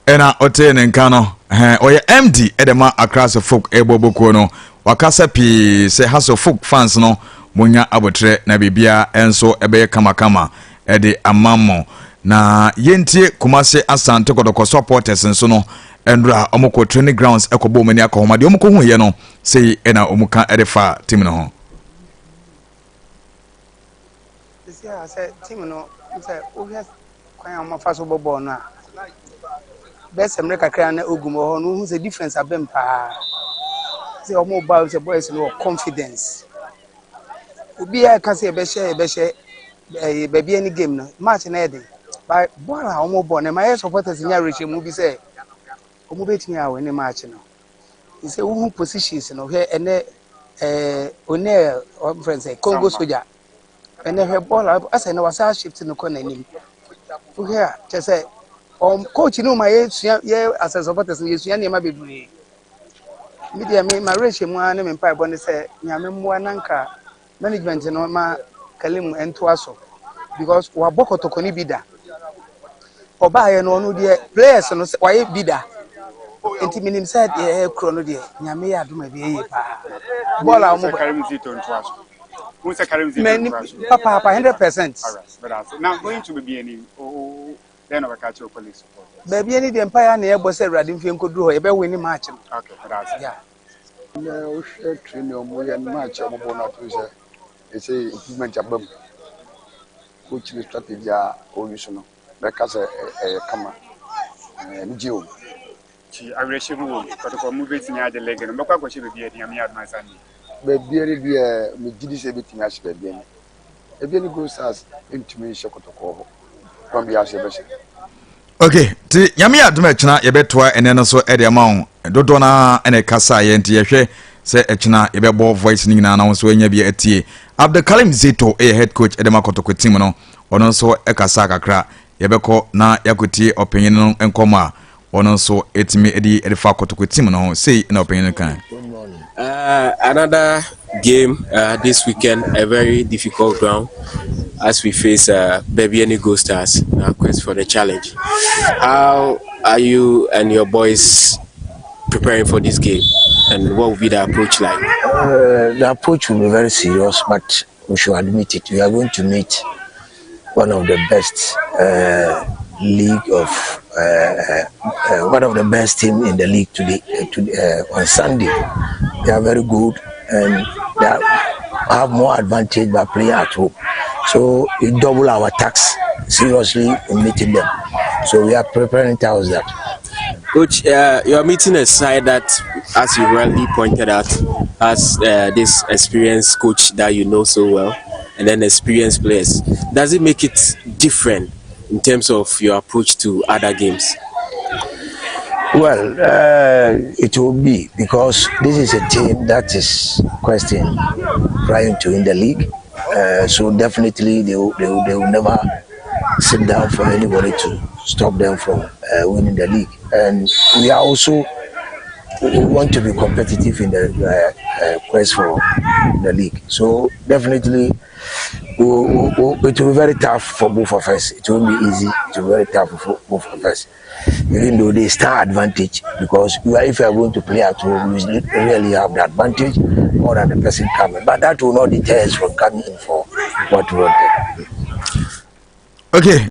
ɛna ɔte ne nka no, ɛhɛn, ɔyɛ MD ɛde ma Accra Folk ɛbɔ bokuo no. Wakasa pii sɛ Hearts of Oak fans no, monya abotire na biribiara nso ɛbɛyɛ kamakama ɛde ama mo. Na yɛntie Kumase Asante Kɔtɔkɔ supporters nso no. Ɛnora ɔmo kɔ training grounds ɛkɔ bɔ ɔmo ani akɔ homa deɛ ɔmo kɔ hu yɛ no sei ɛna ɔmo ka ɛde fa team no ho. Sisi a sɛ team no sɛ wohwɛ kwan a wɔfa so bɔ bɔɔl no a, bɛyɛ sɛ mmerɛ kakra na ogum wɔ hɔ no, wohu sɛ difference abam paa. Sɛ wɔn ba sɛ boys no wɔ confidence. Obiara ka sɛ yɛbɛhyɛ yɛbɛhyɛ ɛyɛ baabi ani game no match no yɛ den. But bɔɔl a wɔn bɔ no ɛma yɛ supporters nya awerɛhyɛmu bi sɛ wɔn bɛtumi a wɔne match no. Sɛ wohu positions no hwɛ ɛnɛ ɛɛ onel ɔmfrɛ sɛ Congo Soldier ɛnɛ hwɛ bɔɔl a asɛ na wasa shift no kɔ n'anim. Wohwɛ a kyerɛ sɛ coach no ma yɛsua yɛ as a supporters no yɛsua nneɛma bebree. Me deɛ me ma rehyɛ mu ara ne me mpaebɔ ne sɛ Nyame mmoa na nka management no ma Kalim ntoa so because wabɔ Kɔtɔkɔ no bi da. Ɔbaayɛ no ɔno deɛ players no wayɛ bi da. Nti menim sɛ deɛ ɛyɛ korɔ no deɛ Nyame yɛ adom a ɛbɛyɛ yie paa. Bɔɔl a wɔn bɔ. Mani papaapa 100%. Now going to Bibiani, then I catch your colleagues support. Baabi ani deɛ mpaeɛ na yɛbɔ sɛ Awurade mfie nkɔduru hɔ yɛbɛwe ne match no. Okay, that's Yeah. Na wohwɛ training a wɔyɛ no, match a wɔbɔ no ato sɛ ɛsɛ improvement aba mu. Coach ne strategy a ɔyi so no, bɛka sɛ ɛyɛ kama. Anigye wɔ mu. Nti awerɛhyɛ mu wɔ mu. Kɔtɔkɔ mu bɛtumi agye league no. Mbɛkɔ akɔhyɛ baabi a Nyame adom ansa ne. Baabi ani deɛ megye di sɛ ebɛtumi ahyɛ baabi ani. Ebi ani Gold Stars ntumi nhyɛ Kɔtɔkɔ hɔ. Kwan biara so yɛbɛhyɛ. Okay, nti Nyame yɛ adom ɛkyena yɛbɛtoa ɛnɛ no so ɛde ama wo. Dodoɔ no ara ɛna ɛkasa yɛ nti yɛhwɛ sɛ ɛkyena yɛbɛbɔ voice no nyinaa na wo nso anya bi atie. Abdulkarim Zito ɛyɛ head coach ɛde ma Kɔtɔkɔ team no, ɔno nso ɛkasa kakra. Yɛbɛkɔ na yɛakɔtie ɔpanyin no nkɔmmɔ a ɔno nso ɛtumi de ɛde fa Kɔtɔkɔ team no ho. Sei na ɔpanyin no kan. Another game this weekend, a very difficult ground as we face Bibiani Gold Stars in our quest for the challenge. How are you and your boys preparing for this game, and what will be the approach like? The approach will be very serious, but we should admit it. We are going to meet one of the best league of one of the best team in the league today, on Sunday. They are very good and they have more advantage by playing at home. So we double our tax seriously in meeting them. So we are preparing towards that. Coach, you are meeting a side that, as you rightly pointed out, has this experienced coach that you know so well, and then experienced players. Does it make it different in terms of your approach to other games? Well, it will be, because this is a team that is questing trying to win the league. So definitely they will never sit down for anybody to stop them from winning the league. And we are also, we want to be competitive in the quest for the league. So definitely it will be very tough for both of us. It won't be easy. It will be very tough for both of us. Even though they start advantage, because if you are going to play at home, you really have the advantage more than the person coming. But that will not deter us from coming in for what we wanted. Okay.